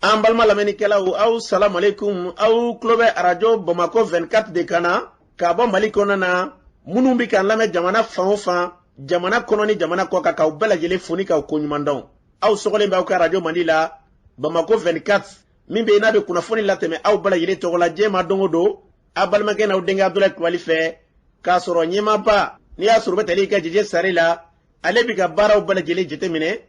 An balima lamɛnnikɛlaw, aw salamalekun. Aw tulo bɛ Arajo Bamako 24 de kan na k'a bɔ Mali kɔnɔna na. Minnu bɛ k'an lamɛn jamana fan o fan, jamana kɔnɔ ni jamana kɔ kan, k'aw bɛɛ lajɛlen fo ni k'aw koɲuman dɔn. Aw sɔgɔlen bɛ aw ka arajo mandi la, Bamako 24, min bɛ yen n'a bɛ kunnafoni latɛmɛ aw bɛɛ lajɛlen tɔgɔ la diɲɛ ma don o don, aw balimakɛ n'aw denkɛ Abudulayi Kulubali fɛ, k'a sɔrɔ ɲɛmaaba n'i y'a sɔrɔ u bɛ tali kɛ Jeje Sare la, ale bɛ ka baaraw bɛɛ lajɛlen jateminɛ,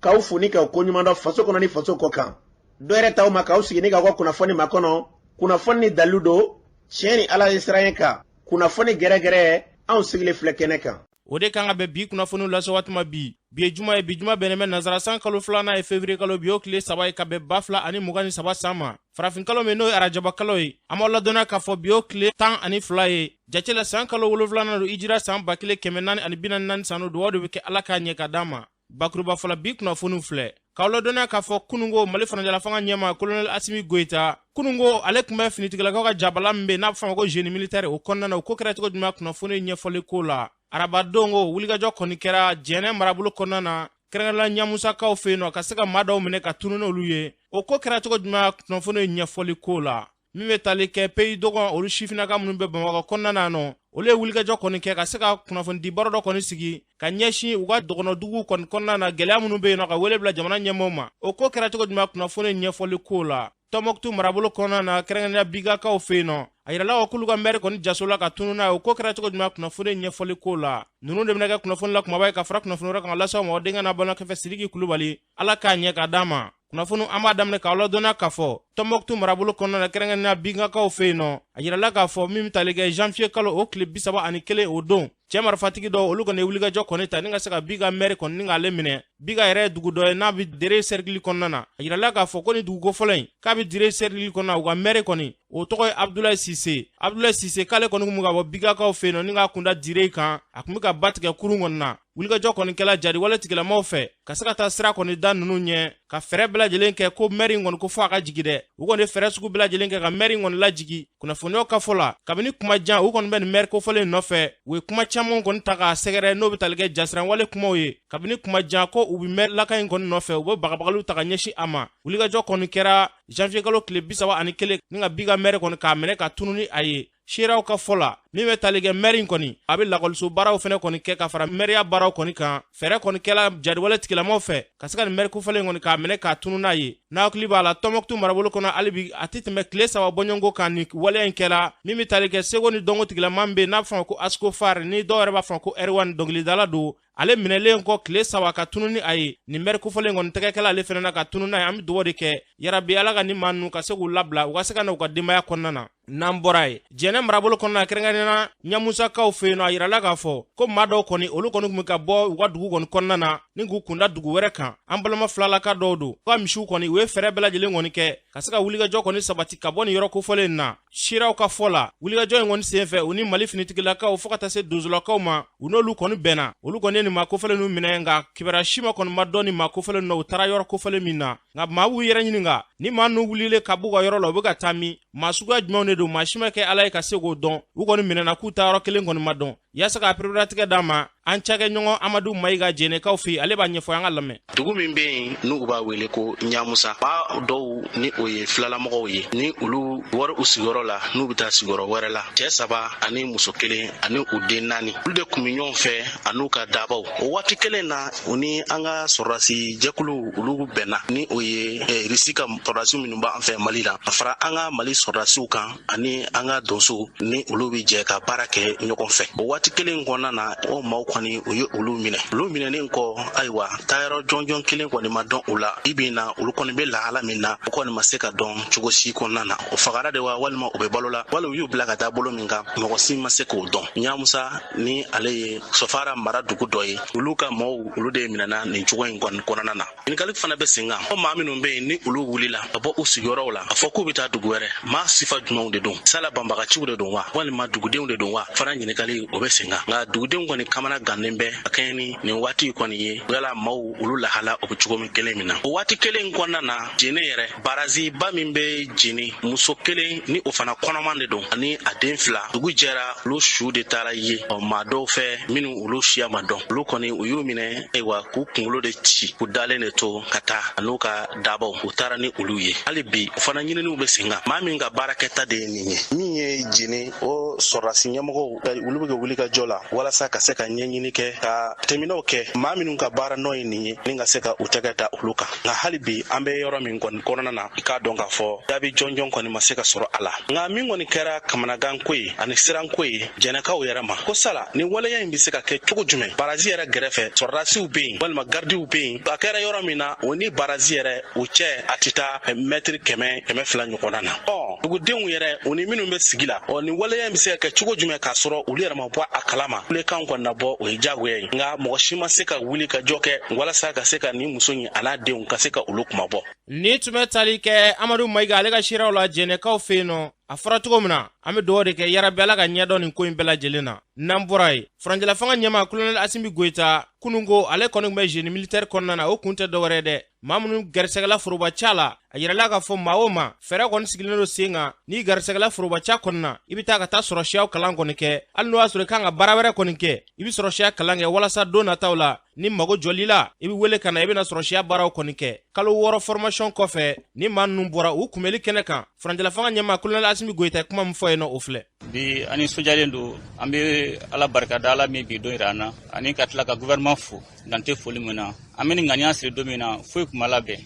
k'aw fo ni k'aw koɲuman dɔn faso kɔnɔ ni faso kɔ kan. Dɔ yɛrɛ t'aw ma k'aw sigi ni k'aw ka kunnafoni makɔnɔ, kunnafoni ni dalilu don, tiɲɛ ni Ala ye siran kan, kunnafoni gɛrɛgɛrɛ, anw sigilen filɛ kɛnɛ kan. O de kan ka bɛn bi kunnafoniw lase waati ma bi. Bi ye juma ye, bi juma bɛnnen bɛ nansara san kalo filanan ye, février kalo, bi o tile 3 ye, ka bɛn 2023 san ma, farafin kalo min n'o ye arajaba kalo ye. An b'aw ladɔnniya k'a fɔ bi o tile 12 ye jate la, san kalo wolonfilanan don, ijira san 1444 san. Dugawu de bɛ kɛ, Ala k'a ɲɛ ka d'an ma. Bakuruba fɔlɔ, bi kunnafoniw filɛ k'aw ladɔnniya k'a fɔ kununko Mali furancɛla fanga ɲɛma, colonel Asimi Goyita, kununko ale tun bɛ finitigilakaw ka jabala min bɛ n'a bɛ fɔ a ma ko génie militaire, o kɔnɔna na, o ko kɛra cogo jumɛn, kunnafoni ɲɛfɔli ko la. Arabadon ko wulikajɔ kɔni kɛra Jɛnɛ marabolo kɔnɔna na, kɛrɛnkɛrɛnnenya Ɲamusakaw fɛ yen nɔ, ka se ka maa dɔw minɛ ka tunu n'olu ye. O ko kɛra cogo jumɛn, kunnafoni ɲɛfɔli ko la. Min bɛ tali kɛ Pays Dogon, olu sifinnaka minnu bɛ Bamakɔ kɔnɔna na nɔ, olu ye wulikajɔ kɔni kɛ ka se ka kunnafoni di baro dɔ kɔni sigi ka ɲɛsin u ka dɔgɔnɔduguw kɔni kɔnɔna na, gɛlɛya minnu bɛ yen nɔ, ka wele bila jamana ɲɛmɔgɔw ma. O ko kɛra cogo jumɛn, kunnafoni ɲɛfɔli ko la. Tɔnbɔkutu marabolo kɔnɔna na, kɛrɛnkɛrɛnnenya Bigakaw fɛ yen nɔ, a yirala ko k'olu ka mɛri kɔni jasola ka tunu n'a ye. O ko kɛra cogo jumɛn, kunnafoni ɲɛfɔli ko la. Ninnu de bɛna kɛ kunnafoni la kumaba ye ka fara kunnafoni wɛrɛ kan lase aw ma aw denkɛ n'a balimakɛ fɛ, Sidiki Kulubali. Ala k'a ɲɛ ka d'an ma. Kunnafoni an b'a daminɛ k'aw ladɔnniya k'a fɔ Tɔnbɔkutu marabolo kɔnɔna na, kɛrɛnkɛrɛnnenya Bigakaw fɛ yen nɔ, a yirala k'a fɔ min bɛ tali kɛ janvier kalo o tile 31, o don cɛ marifatigi dɔw, olu kɔni ye wulikajɔ kɔni ta ni ka se ka Biga mɛri kɔni ni k'ale minɛ. Biga yɛrɛ ye dugu dɔ ye n'a bɛ Dere cercle kɔnɔna na. A yirala k'a fɔ ko ni dugu kofɔlɔ in k'a bɛ Dere cercle kɔnɔna, u ka mɛri kɔni, o tɔgɔ ye Abudulayi Sise. Abudulayi Sise k'ale kɔni tun bɛ ka bɔ Bigakaw fɛ yen nɔ ni k'a kunda Dere kan, a tun bɛ ka ba tigɛ kurun kɔni na. Wulikajɔ kɔni kɛla jariwale tigilamaw fɛ ka se ka taa sira kɔni da ninnu ɲɛ, ka fɛɛrɛ bɛɛ lajɛlen kɛ ko mɛri in kɔni ko fɔ a ka jigi dɛ. U kɔni fɛɛrɛ sugu bɛɛ lajɛlen kɛ ka mɛri in kɔni lajigi. Kunnafoniyaw ka fɔ la, kabini kuma jan u kɔni bɛ nin mɛri kofɔlen nɔfɛ, u ye kuma caman kɔni ta k'a sɛgɛrɛ, n'o bɛ tali kɛ jasiranwale kumaw ye. Kabini kuma jan ko u bɛ mɛri laka in kɔni nɔfɛ, u bɛ bagabagaliw ta ka ɲɛsin a ma. Wulikajɔ kɔni kɛra janvier kalo tile 31 ni ka Biga mɛri kɔni k'a minɛ ka tunu ni a ye. Seerew ka fɔ la, min bɛ tali kɛ mɛri in kɔni, a bɛ lakɔliso baaraw fɛnɛ kɔni kɛ ka fara mɛriya baaraw kɔni kan. Fɛɛrɛ kɔni kɛla jariwale tigilamaw fɛ ka se ka nin mɛri kofɔlen kɔni k'a minɛ k'a tunu n'a ye. N'a hakili b'a la, Tɔnbɔkutu marabolo kɔnɔ hali bi, a tɛ tɛmɛ tile 3 bɔɲɔgɔnko kan nin waleya in kɛla. Min bɛ tali kɛ seko ni dɔnko tigilama min bɛ yen n'a bɛ fɔ a ma ko Ascofar, ni dɔw yɛrɛ b'a fɔ ko Erwan, dɔnkilidala don, ale minɛlen kɔ tile 3 ka tunu ni a ye, nin mɛri kofɔlen kɔni tɛgɛ kɛla ale fɛnɛ na ka tunu n'a ye. An bɛ dugawu de kɛ yarabi, Ala ka nin maa ninnu ka se k'u labila, u ka se ka na u ka denbaya kɔnɔna na. N'an bɔra yen, Jɛnɛ marabolo kɔnɔna, kɛrɛnkɛrɛnnenya Ɲamusakaw fɛ yen nɔ, a yirala k'a fɔ ko maa dɔw kɔni, olu kɔni tun bɛ ka bɔ u ka dugu kɔni kɔnɔna na ni k'u kunda dugu wɛrɛ kan. An balima filalaka dɔw don, u ka misiw kɔni, u ye fɛɛrɛ bɛɛ lajɛlen kɔni kɛ ka se ka wulikajɔ kɔni sabati ka bɔ nin yɔrɔ kofɔlen in na. Seerew ka fɔ la, wulikajɔ in kɔni senfɛ, u ni Mali finitigilakaw fo ka taa se donsolakaw ma, u n'olu kɔni bɛnna. Olu kɔni ye nin maa kofɔlen ninnu minɛ, nka kibaruya si ma kɔni ma dɔn nin maa kofɔlen ninnu na, u taara yɔrɔ kofɔlen min na. Nka maa b'u yɛrɛ ɲininka, ni maa ninnu wulilen ka b'u ka yɔrɔ la, u bɛ ka taa min, maa suguya jumɛnw de don, maa si ma kɛ Ala ye ka se k'o dɔn. U kɔni minɛna k'u taa yɔrɔ kelen kɔni ma dɔn. Yaasa ka pereperelatigɛ d'an ma, an cakɛɲɔgɔn Amadu Mayiga Jɛnɛkaw fɛ yen, ale b'a ɲɛfɔ, an ka lamɛn. Dugu min bɛ yen n'u b'a wele ko Ɲamusa, maa dɔw ni o ye filalamɔgɔw ye, ni olu bɔra u sigiyɔrɔ la n'u bɛ taa sigiyɔrɔ wɛrɛ la, cɛ 3 ani muso 1 ani u den 4, olu de tun bɛ ɲɔgɔn fɛ an'u ka dabaw. O waati kelen na, u ni an ka sɔrɔdasi jɛkuluw olu bɛnna, ni o ye Irisi ka sɔrɔdasi minnu b'an fɛ Mali la, a fara an ka Mali sɔrɔdasiw kan ani an ka donsow, ni olu bɛ jɛ ka baara kɛ ɲɔgɔn fɛ. O waati kelen kɔnɔna na, o maaw kɔni, u ye olu minɛ. Olu minɛnen kɔ, ayiwa, taayɔrɔ jɔnjɔn kelen kɔni ma dɔn u la. Bi bi in na, olu kɔni bɛ lahala min na, o kɔni ma se ka dɔn cogo si kɔnɔna na. O fagara de wa, walima u bɛ balo la, wala u y'u bila ka taa bolo min kan, mɔgɔ si ma se k'o dɔn. Ɲamusa ni ale ye Sɔfara mara dugu dɔ ye, olu ka maaw, olu de minɛna nin cogo in kɔni kɔnɔna na. Ɲininkali fana bɛ sen kan, ko maa minnu bɛ yen ni olu wulila ka bɔ u sigiyɔrɔw la, a fɔ k'u bɛ taa dugu wɛrɛ, maa sifa jumɛnw de don? Sala banbagaciw de don wa, walima dugudenw de don wa? Fana ɲininkali o bɛ sen kan. Nka dugudenw kɔni kamana gannen bɛ ka kɛɲɛ ni nin waati kɔni ye, yala maaw olu lahala o bɛ cogo min kelen min na. O waati kelen kɔnɔna na, Jene yɛrɛ baraziba min bɛ Jene, muso kelen ni o fana kɔnɔman de don ani a den 2, dugu jɛra olu su de taara ye maa dɔw fɛ minnu olu siya ma dɔn. Olu kɔni u y'u minɛ, ayiwa, k'u kunkolo de ci, k'u dalen de to ka taa an'u ka dabaw, u taara ni olu. olu ye. Hali bi o fana ɲininiw bɛ sen kan. Maa min ka baarakɛta de ye nin ye, min ye Jene, o sɔrɔdasi ɲɛmɔgɔw, olu bɛ ka wuli ka jɔ la walasa ka se ka ɲɛɲini kɛ, ka tɛmɛnɛw kɛ maa minnu ka baara nɔ ye nin ye, ni ka se ka u tɛgɛ da olu kan. Nka hali bi an bɛ yɔrɔ min kɔni kɔnɔna na, i k'a dɔn k'a fɔ jaabi jɔnjɔn kɔni ma se ka sɔrɔ a la. Nka min kɔni kɛra kamanaganko ye ani siranko ye Jɛnɛkaw yɛrɛ ma, ko sala ni waleya in bɛ se ka kɛ cogo jumɛn barazi yɛrɛ gɛrɛfɛ? Sɔrɔdasiw bɛ yen walima garidiw bɛ yen. A kɛra yɔrɔ min na, o ni barazi yɛrɛ o cɛ, a tɛ taa mɛtiri 100, 200 ɲɔgɔnna na. Ɔ dugudenw yɛrɛ, o ni minnu bɛ sigi la, ɔ nin waleya in bɛ se ka kɛ cogo jumɛn k'a sɔrɔ olu yɛrɛ ma bɔ a kalama? Kulekan kɔni na bɔ, o ye diyagoya ye, nka mɔgɔ si ma se ka wuli ka jɔ kɛ walasa ka se ka nin muso in a n'a denw ka se ka olu kuma bɔ. Ni tun bɛ tali kɛ Amadu Mayiga ale ka seerew la Jɛnɛkaw fɛ yen nɔ. A fɔra cogo min na, an bɛ dugawu de kɛ, yarabi Ala ka ɲɛdɔn nin ko in bɛɛ lajɛlen na. N'an bɔra yen, furancɛla fanga ɲɛmaa Kolonɛli Asimi Goyita, kunun ko ale kɔni tun bɛ génie militaire kɔnɔna na. O kun tɛ dɔwɛrɛ dɛ, maa minnu garisɛgɛla forobaca la. A yirala k'a fɔ maa o maa, fɛɛrɛ kɔni sigilen don sen kan, n'i garisɛgɛla forobaca kɔnɔna, i bɛ taa ka taa sɔrɔsiyaw kalan kɔni kɛ. Hali n'o y'a sɔrɔ i kan ka baara wɛrɛ kɔni kɛ, i bɛ sɔrɔsiya kalan kɛ walasa don nataw la, ni mago jɔli la, i bɛ wele ka na, i bɛna sɔrɔsiya baaraw kɔni kɛ. Kalo 6 formation kɔfɛ, ni maa ninnu bɔra u kunbɛli kɛnɛ kan, furancɛla fanga ɲɛmaa Kolonɛli Asimi Goyita ye kuma min fɔ yen nɔ, o filɛ. Bi an nisɔndiyalen don. An bɛ Ala barika da, Ala min bi don yira an na, ani ka tila ka gouvernement fo dan tɛ foli min na. An bɛ nin ŋaniya siri don min na, foyi kun ma labɛn.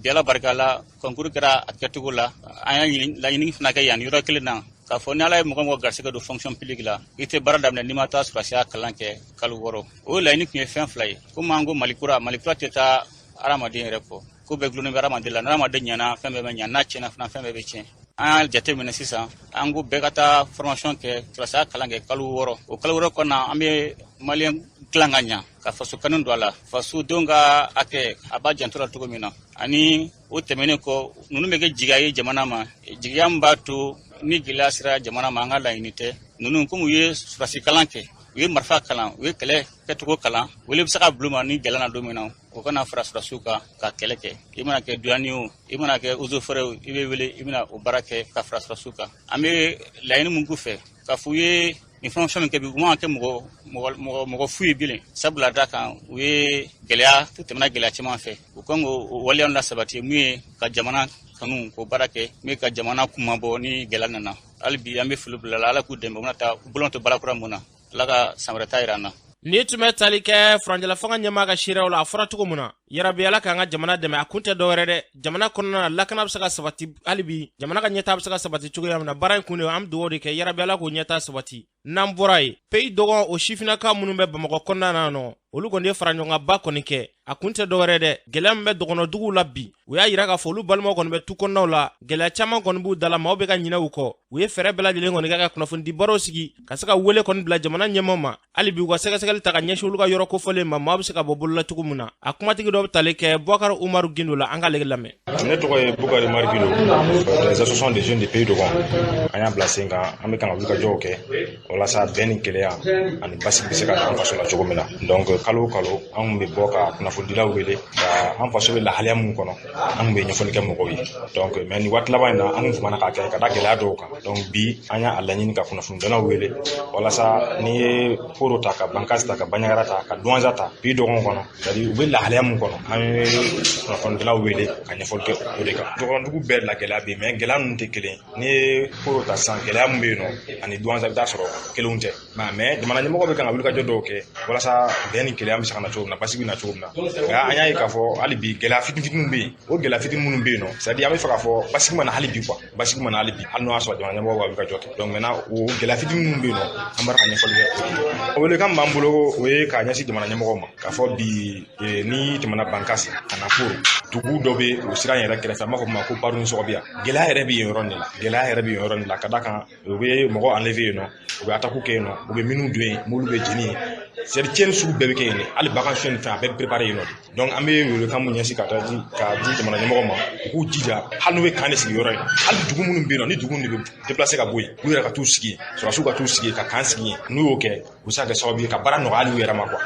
Bi, Ala barika la, concours kɛra a kɛcogo la. An y'a laɲini fana kɛ yan yɔrɔ kelen na k'a fɔ ni Ala ye mɔgɔ mɔgɔ garisɛgɛ don fonction publique la, i tɛ baara daminɛ n'i ma taa sɔrɔsiya kalan kɛ kalo 6. O laɲini tun ye fɛn fila ye. Komi an ko Mali kura, Mali kura tɛ taa hadamaden yɛrɛ kɔ. Ko bɛɛ gulonnen bɛ hadamaden la. Ni hadamaden ɲɛna, fɛn bɛɛ bɛ ɲa. N'a tiɲɛna fana, fɛn bɛɛ bɛ tiɲɛ. An y'a jate minɛ sisan, an ko bɛɛ ka taa formation kɛ, sɔrɔsiya kalan kɛ kalo 6. O kalo 6 kɔnɔna, an bɛ maliyɛn dilan ka ɲa, ka faso kanu don a la, fasodenw ka hakɛ a b'a janto la cogo min na. Ani o tɛmɛnen kɔ, ninnu bɛ kɛ jigiya ye jamana ma, jigiya min b'a to ni gɛlɛya sera jamana ma, an ka laɲini tɛ ninnu, komi u ye sɔrɔsi kalan kɛ, u ye marifa kalan, u ye kɛlɛ kɛcogo kalan, wele bɛ se ka bulon ma ni gɛlɛya na don min na, o kana fara sɔrɔsiw kan ka kɛlɛ kɛ. I mana kɛ douane o, i mana kɛ eaux et forêts o, i bɛ wele, i bɛna o baara kɛ ka fara sɔrɔsiw kan. An bɛ laɲini mun k'u fɛ, k'a fɔ u ye nin formation min kɛ bi, u man kɛ mɔgɔ mɔgɔ mɔgɔ fu ye bilen, sabula da kan u ye gɛlɛya, u tɛmɛna gɛlɛya caman fɛ. U kan k'o waleyaw lasabati, mun ye ka jamana kanu k'o baara kɛ, min ye ka jamana kumabɔ ni gɛlɛya nana. Hali bi an bɛ foli bila la, Ala k'u dɛmɛ, u bɛna taa u bolo to baara kura mun na, Ala ka san wɛrɛ ta yira an na. Ni tun bɛ tali kɛ furancɛla fanga ɲɛmaa ka seerew la. A fɔra cogo min na, yarabi Ala k'an ka jamana dɛmɛ. A kun tɛ dɔwɛrɛ dɛ, jamana kɔnɔna na, lakana bɛ se ka sabati, hali bi jamana ka ɲɛtaa bɛ se ka sabati cogoya min na, baara in kun de, an bɛ dugawu de kɛ, yarabi Ala k'o ɲɛtaa sabati. N'an bɔra yen, Pays Dogon, o sifinnaka minnu bɛ Bamakɔ kɔnɔna na nɔ, olu kɔni ye fara ɲɔgɔnkanba kɔni kɛ. A kun tɛ dɔwɛrɛ dɛ, gɛlɛya min bɛ dɔgɔnɔduguw la bi, u y'a yira k'a fɔ olu balimaw kɔni bɛ tu kɔnɔnaw la, gɛlɛya caman kɔni b'u da la, maaw bɛ ka ɲinɛ u kɔ. U ye fɛɛrɛ bɛɛ lajɛlen kɔni kɛ ka kunnafonidi barow sigi, ka se ka wele kɔni bila jamana ɲɛmaw ma, hali bi u ka sɛgɛsɛgɛli ta ka ɲɛsin olu ka yɔrɔ kofɔlen ma, maaw bɛ se ka bɔ bolola cogo min na. A kumatigi dɔ bɛ tali kɛ Bubakari Umaru Gindo la, an k'ale lamɛn. Ne tɔgɔ ye Bukari Umaru Gindo, des associations de jeunes de Pays Dogon. An y'a bila sen kan, an bɛ kan ka wulikajɔw kɛ walasa bɛn ni kelenya ani basigi bɛ se ka na an faso la cogo min na. Donc kalo o kalo, an kun bɛ bɔ ka kunnafonidilaw wele ka an faso bɛ lahalaya mun kɔnɔ, an kun bɛ ɲɛfɔli kɛ mɔgɔw ye. Donc mais nin waati laban in na, an kun famana k'a kɛ ka da gɛlɛya dɔw kan. Donc bi, an y'a laɲini ka kunnafonidilaw wele walasa n'i ye Koro ta, ka Bankasi ta, ka Baɲagara ta, ka Duwanza ta, Pays Dogon kɔnɔ, c'est à dire u bɛ lahalaya mun kɔnɔ, an ye kunnafonidilaw wele ka ɲɛfɔli kɛ o de kan. Dɔgɔnɔdugu bɛɛ la gɛlɛya bɛ yen, mais gɛlɛya ninnu tɛ kelen ye. N'i ye Koro ta sisan, gɛlɛya mun bɛ yen nɔ ani Duwanza, i bɛ taa sɔrɔ kelenw tɛ. Mais jamana ɲɛmɔgɔ bɛ kan ka wulikajɔ dɔw kɛ walasa bɛn ni kelenya bɛ se ka na cogo min na, basigi bɛ na cogo min na. Nka an y'a ye k'a fɔ hali bi gɛlɛya fitinin fitininw bɛ yen. O gɛlɛya fitinin minnu bɛ yen nɔ, c'est à dire an bɛ fɛ k'a fɔ basigi ma na hali bi quoi, basigi ma na hali bi, hali n'o y'a sɔrɔ jamana ɲɛmɔgɔ ka wulikajɔ kɛ. Donc maintenant, o gɛlɛya fitinin minnu bɛ yen nɔ, an bɔra ka ɲɛfɔli kɛ o ye. Welekan b'an bolo, o ye k'a ɲɛsin jamana ɲɛmɔgɔw ma k'a fɔ bi, n'i tɛmɛna Bankasi ka na Koro, dugu dɔ bɛ o sira in yɛrɛ kɛrɛfɛ, an b'a fɔ o ma ko Baroni Sɔgɔbiya. Gɛlɛya yɛrɛ bɛ yen yɔrɔ de la, gɛlɛya yɛrɛ bɛ yen yɔrɔ de la, ka d'a kan u bɛ mɔgɔ enlever yen nɔ, u bɛ attaque kɛ yen nɔ, u bɛ minnu don yen, m'olu bɛ jeni yen, c'est à dire tiɲɛni sugu bɛɛ bɛ kɛ yen de, hali bagan suɲɛ ni fɛn, a bɛɛ préparé yen nɔ de. Donc an bɛ welekan mun ɲɛsin ka taa di k'a di jamana ɲɛmɔgɔ ma, u k'u jija, hali n'u bɛ camp de sigi yɔrɔ in na, hali dugu minnu bɛ yen nɔ, ni dugu de bɛ déplacer ka bɔ yen, u yɛrɛ ka t'u sigi yen, sɔrɔdasiw ka t'u sigi yen, ka camp sigi yen. N'u y'o kɛ, u bɛ se ka kɛ sababu ye ka baara nɔgɔya hali u yɛrɛ ma quoi.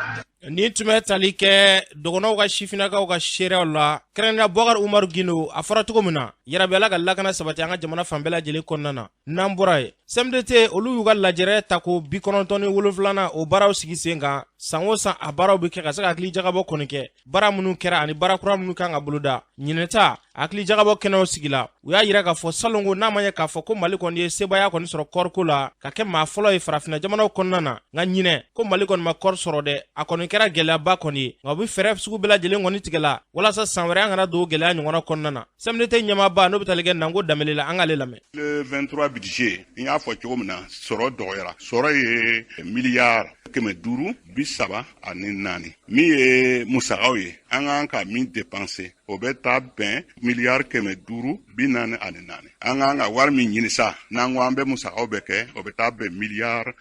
Nin tun bɛ tali kɛ dɔgɔnɔw ka sifinnakaw ka seereyaw la, kɛrɛnkɛrɛnnenya Bubakari Umaru Gindo. A fɔra cogo min na, yarabi Ala ka lakana sabati an ka jamana fan bɛɛ lajɛlen kɔnɔna na. N'an bɔra yen, CMDT, olu y'u ka lajɛrɛ tako 97nan o baaraw sigi sen kan. San o san, a baaraw bɛ kɛ ka se ka hakili jagabɔ kɔni kɛ baara minnu kɛra ani baara kura minnu kan ka boloda. Ɲinɛta a Hakili jagabɔ kɛnɛw sigila, u y'a yira k'a fɔ salongo n'a ma ɲɛ k'a fɔ ko Mali kɔni ye sebaaya kɔni sɔrɔ kɔɔriko la ka kɛ maa fɔlɔ ye farafinna jamanaw kɔnɔna na, nka ɲinɛ ko Mali kɔni ma kɔɔri sɔrɔ dɛ, a kɔni kɛra gɛlɛyaba kɔni ye, nka u bɛ fɛɛrɛ sugu bɛɛ lajɛlen kɔni tigɛ la walasa san wɛrɛ an kana don gɛlɛya ɲɔgɔnna kɔnɔna na. CMDT ɲɛmaaba n'o bɛ tali kɛ Nango Danbele la, an k'ale lamɛn. Le 23 budget, n y'a fɔ cogo min na, sɔrɔ dɔgɔyara. Sɔrɔ ye 534 miliyari. Min ye musakaw ye, an kan ka min dépenser, o bɛ taa bɛn 544 miliyari. An kan ka wari min ɲini sa, n'an ko an bɛ musakaw bɛɛ kɛ, o bɛ taa bɛn 15 miliyari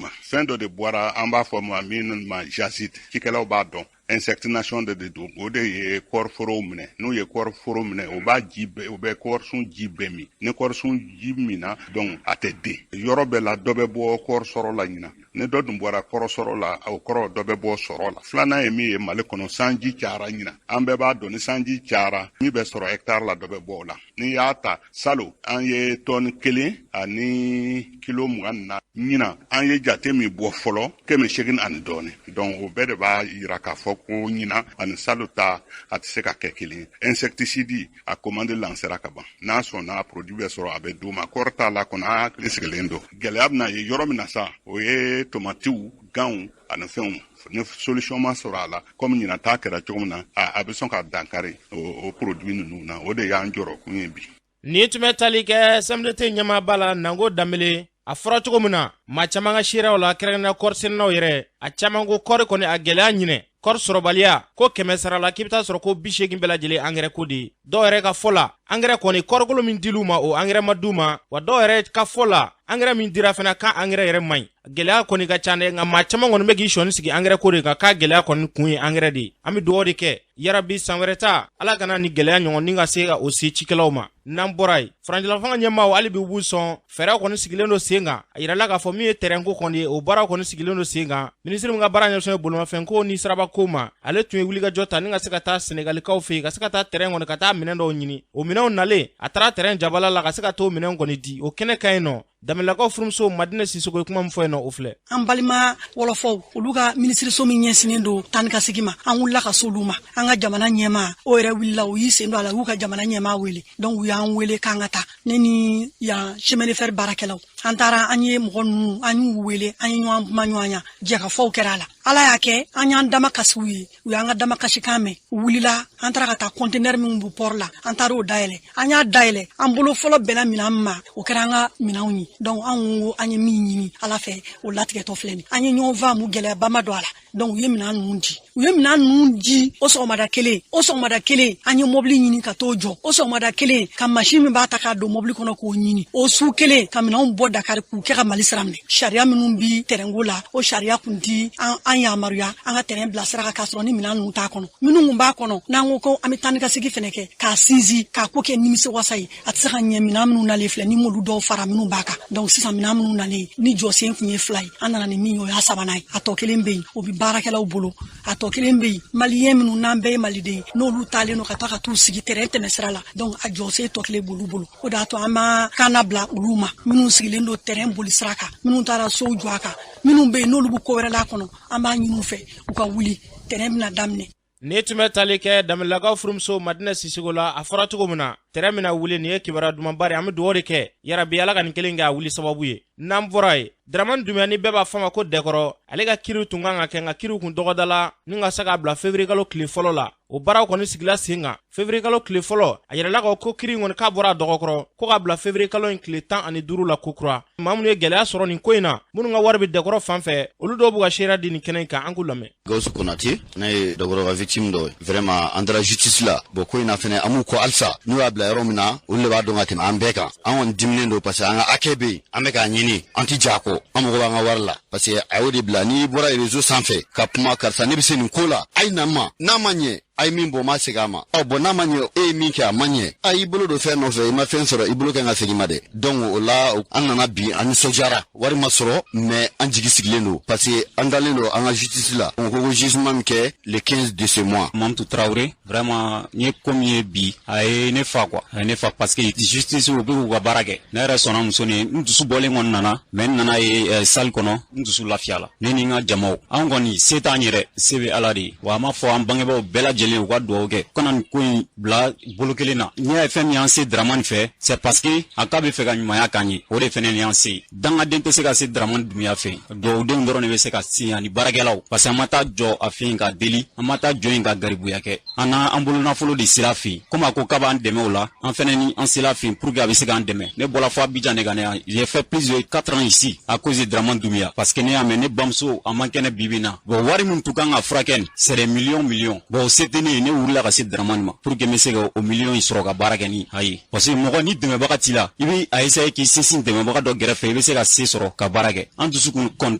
ma. Fɛn dɔ de bɔra, an b'a fɔ ma min ma jaside, cikɛlaw b'a dɔn, insecte nation de don. O de ye kɔɔriforow minɛ. N'u ye kɔɔriforo minɛ, o b'a ji bɛɛ, o bɛ kɔɔrisun ji bɛɛ min. Ni kɔɔrisun ji minna, donc a tɛ den. Yɔrɔ bɛɛ la, dɔ bɛ bɔ kɔɔri sɔrɔ la ɲina. Ni dɔ dun bɔra kɔrɔ sɔrɔ la, o kɔrɔ dɔ bɛ bɔ sɔrɔ la. Filanan ye min ye, Mali kɔnɔ, sanji cayara ɲina. An bɛɛ b'a dɔn, ni sanji cayara, min bɛ sɔrɔ hɛkitari la, dɔ bɛ bɔ o la. N'i y'a ta, salon an ye tɔni 1 ani kilo 24, ɲina an ye jate min bɔ fɔlɔ, 800 ani dɔɔni. Donc o bɛɛ de b'a yira k'a fɔ ko ɲina ani salon ta, a tɛ se ka kɛ kelen ye. Insecticide, a commande lancera ka ban. N'a sɔnna, produit bɛ sɔrɔ, a bɛ d'u ma. Kɔɔri t'a la kɔnɔ, an hakili sigilen don. Gɛlɛya bɛna ye yɔrɔ min na sa, o ye tomatiw, ganw ani fɛnw. Ni solution ma sɔrɔ a la, komi ɲinan ta kɛra cogo min na, a bɛ sɔn ka dankari o produit ninnu na. O de y'an jɔrɔ kun ye bi. Nin tun bɛ tali kɛ CMDT ɲɛmaaba la, Nango Danbele. A fɔra cogo min na, maa caman ka seereyaw la, kɛrɛnkɛrɛnnenya kɔɔrisɛnɛnaw yɛrɛ, a caman ko kɔɔri kɔni a gɛlɛya ɲinɛ, kɔɔri sɔrɔbaliya ko 100 sara la, k'i bɛ taa sɔrɔ ko 80 bɛɛ lajɛlen angɛrɛ ko de ye. Dɔw yɛrɛ ka fɔ la, angɛrɛ kɔni, kɔɔrikolo min dil'u ma, o angɛrɛ ma d'u ma wa. Dɔw yɛrɛ ka fɔ la, angɛrɛ min dira fana, k'a angɛrɛ yɛrɛ man ɲi. Gɛlɛya kɔni ka ca dɛ, nka maa caman kɔni bɛ k'i sɔnni sigi angɛrɛ ko de kan, k'a gɛlɛya kɔni kun ye angɛrɛ de ye. An bɛ dugawu de kɛ, yarabi san wɛrɛ ta, Ala kana ni gɛlɛya ɲɔgɔn ni ka se ka o se cikɛlaw ma. N'an bɔra yen, furancɛlafanga ɲɛmaaw, hali bi u b'u sɔn, fɛɛrɛw kɔni sigilen don sen kan. A yirala k'a fɔ min ye tɛrɛnko kɔni ye, o baaraw kɔni sigilen don sen kan. Minisiri min ka baara ɲɛsinnen bolimafɛnko ni sirabako ma, ale tun ye wulikajɔ ta ni ka se ka taa Senegalikaw fɛ yen, ka se ka taa tɛrɛn kɔni, ka taa minɛn dɔw ɲini. O minɛnw nalen, a taara tɛrɛn jabala la ka se ka t'o minɛnw kɔni di. O kɛnɛ ka ɲi nɔ, Danbelelakaw furumuso Madinɛ Sisoko ye kuma min fɔ yen nɔ, o filɛ. An balima wɔlɔfɔw, olu ka minisiriso min ɲɛsinnen don tan ka segi ma, an wulila ka s'olu ma. An ka jamana ɲɛma, o yɛrɛ wulila, u y'i sen don a la, u y'u ka jamana ɲɛma wele. Donc u y'an wele k'an ka taa, ne ni yan chemin de fer baarakɛlaw. An taara, an ye mɔgɔ ninnu, an y'u wele, an ye ɲɔgɔn kuma ɲɔgɔn ya, jɛkafɔw kɛra a la. Ala y'a kɛ, an y'an dama kasiw ye, u y'an ka dama kasikan mɛn, u wulila. An taara ka taa conteneur minnu b'u port la, an taara o dayɛlɛ. An y'a dayɛlɛ, an bolo fɔlɔ bɛnna minɛn min ma, o kɛra an ka minɛnw ye. Donc an ko an ye min ɲini Ala fɛ, o latigɛtɔ filɛ nin. An ye ɲɔgɔn faamu, gɛlɛyaba ma don a la. Donc u ye minɛn ninnu di, u ye minɛn ninnu di o sɔgɔmada kelen. O sɔgɔmada kelen, an ye mobili ɲini ka t'o jɔ. O sɔgɔmada kelen, ka machine min b'a ta k'a don mobili kɔnɔ, k'o ɲini. O su kelen, ka minɛnw bɔ Dakari k'u kɛ ka Mali sira minɛ. Sariya minnu bi tɛrɛnko la, o sariya kun ti an yamaruya an ka tɛrɛn bila sira kan k'a sɔrɔ ni minɛn ninnu t'a kɔnɔ. Minnu kun b'a kɔnɔ, n'an ko ko an bɛ taa ni ka segin fɛnɛ kɛ k'a sinsin, k'a ko kɛ nimisi wasa ye, a tɛ se ka ɲɛ. Minɛn minnu nalen filɛ, ni m'olu dɔw fara minnu b'a kan. Donc sisan, minɛn minnu nalen ni jɔsen kun ye fila ye, an nana ni min ye, o y'a sabanan ye. A tɔ kelen bɛ yen, o bɛ baarakɛlaw bolo. A tɔ kelen bɛ yen, maliyɛn minnu n'an bɛɛ ye maliden ye, n'olu taalen don ka taa ka t'u sigi tɛrɛn tɛmɛ sira la, donc a jɔsen tɔ kelen b'olu bolo. O de y'a to an ma kana bila olu ma, minnu sigilen don tɛrɛn boli sira kan, minnu taara sow jɔ a kan, minnu bɛ yen n'olu bɛ ko wɛrɛ la kɔnɔ. An b'a ɲini u fɛ, u ka wuli, tɛrɛn bɛna daminɛ. Nin tun bɛ tali kɛ Danbelelakaw furumuso Madinɛ Sisoko la. A fɔra cogo min na, tɛrɛn bɛna wuli, nin ye kibaruya dumanba de. An bɛ dugawu de kɛ, yarabi Ala ka nin kelen kɛ a wuli sababu ye. N'an bɔra yen, Daramani Dunbiya, ni bɛɛ b'a fɔ a ma ko Dɛkɔrɔ, ale ka kiriw tun kan ka kɛ, nka kiriw kun dɔgɔda la ni ka se k'a bila février kalo tile fɔlɔ la. O baaraw kɔni sigila sen kan février kalo tile fɔlɔ. A yirala ka ko kiri kɔni k'a bɔra a dɔgɔkɔrɔ ko k'a bila février kalo in tile 15 la kokura. Maa minnu ye gɛlɛya sɔrɔ nin ko in na, minnu ka wari bɛ Dɛkɔrɔ fan fɛ, olu dɔw b'u ka seereya di nin kɛnɛ in kan. An k'u lamɛn. Gawusu Konate, ne ye Dɔgɔrɔ ka victime dɔ ye. Vraiment, an taara justice la. Bon, ko in na fɛnɛ, an m'u kɔ halisa. N'u y'a bila yɔrɔ min na, olu de b'a dɔn ka tɛmɛ an bɛɛ kan. An kɔni diminen don, parce que an ka hakɛ bɛ yen, an bɛ k'a ɲini, an ti jɛ a kɔ. An mago b'an ka wari la, parce que a y'o de bila. N'i bɔra réseau sanfɛ ka kuma, karisa, ne bɛ se nin ko la, a ye na n ma. N'a ma ɲɛ, a ye min bɔ, ma segin a ma. Ɔ bɔn, n'a ma ɲɛ, e ye min kɛ, a ma ɲɛ, a y'i bolo don fɛn nɔfɛ, i ma fɛn sɔrɔ, i bolo kan ka segin ma dɛ. Donc o la, an nana bi, an nisɔndiyara. Wari ma sɔrɔ, mais an jigi sigilen don, parce que an dalen don an ka justice la. O ko ko jugement min kɛ le 15 de ce mois. Mamutu Traoré. Vraiment, n ye ko min ye bi, a ye ne fa quoi, a ye ne fa, parce que justice, u bɛ k'u ka baara kɛ. Ne yɛrɛ sɔnna muso ni n dusu bɔlen kɔni nana, mais n nana ye salle kɔnɔ, n dusu lafiya la. Ne ni n ka jamaw, an kɔni se t'an yɛrɛ, se bɛ Ala de ye. Wa an b'a fɔ an bangebaaw bɛɛ lajɛlen, u ka dugawu kɛ kana nin ko in. in bila bolo kelen na. N'i y'a ye fɛn min y'an se Dramani fɛ, c'est parce que a k'a bɛ fɛ ka ɲumanya k'an ye, o de fɛnɛ y'an se. Dangaden tɛ se ka se Dramani Dunbiya fɛ, dugawudenw dɔrɔn de bɛ se ka se, ani baarakɛlaw, parce que an ma taa jɔ a fɛ yen ka deli, an ma taa jɔ yen ka garibuya kɛ. An n'an bolonafolo de sira fɛ yen. Komi a ko k'a b'an dɛmɛ o la, an fɛnɛ ni an sera fɛ yen pour que a bɛ se k'an dɛmɛ. Ne bɔra fo Abidjan de ka na yan. J'ai fait plus de 4 ans ici à cause de Dramane Doumbia, parce que ne y'a mɛn ne bamuso a man kɛnɛ bi bi in na. Bon, wari min tun kan ka furakɛ nin, c'est des millions millions. Bon, o se tɛ ne ye. Ne wulila ka se Dramane ma pour que n bɛ se ka o millions in sɔrɔ ka baara kɛ ni a ye, parce que mɔgɔ ni dɛmɛbaga t'i la, i bɛ a essayer k'i sinsin dɛmɛbaga dɔ gɛrɛfɛ, i bɛ se ka se sɔrɔ ka baara kɛ. An dusukun kɔni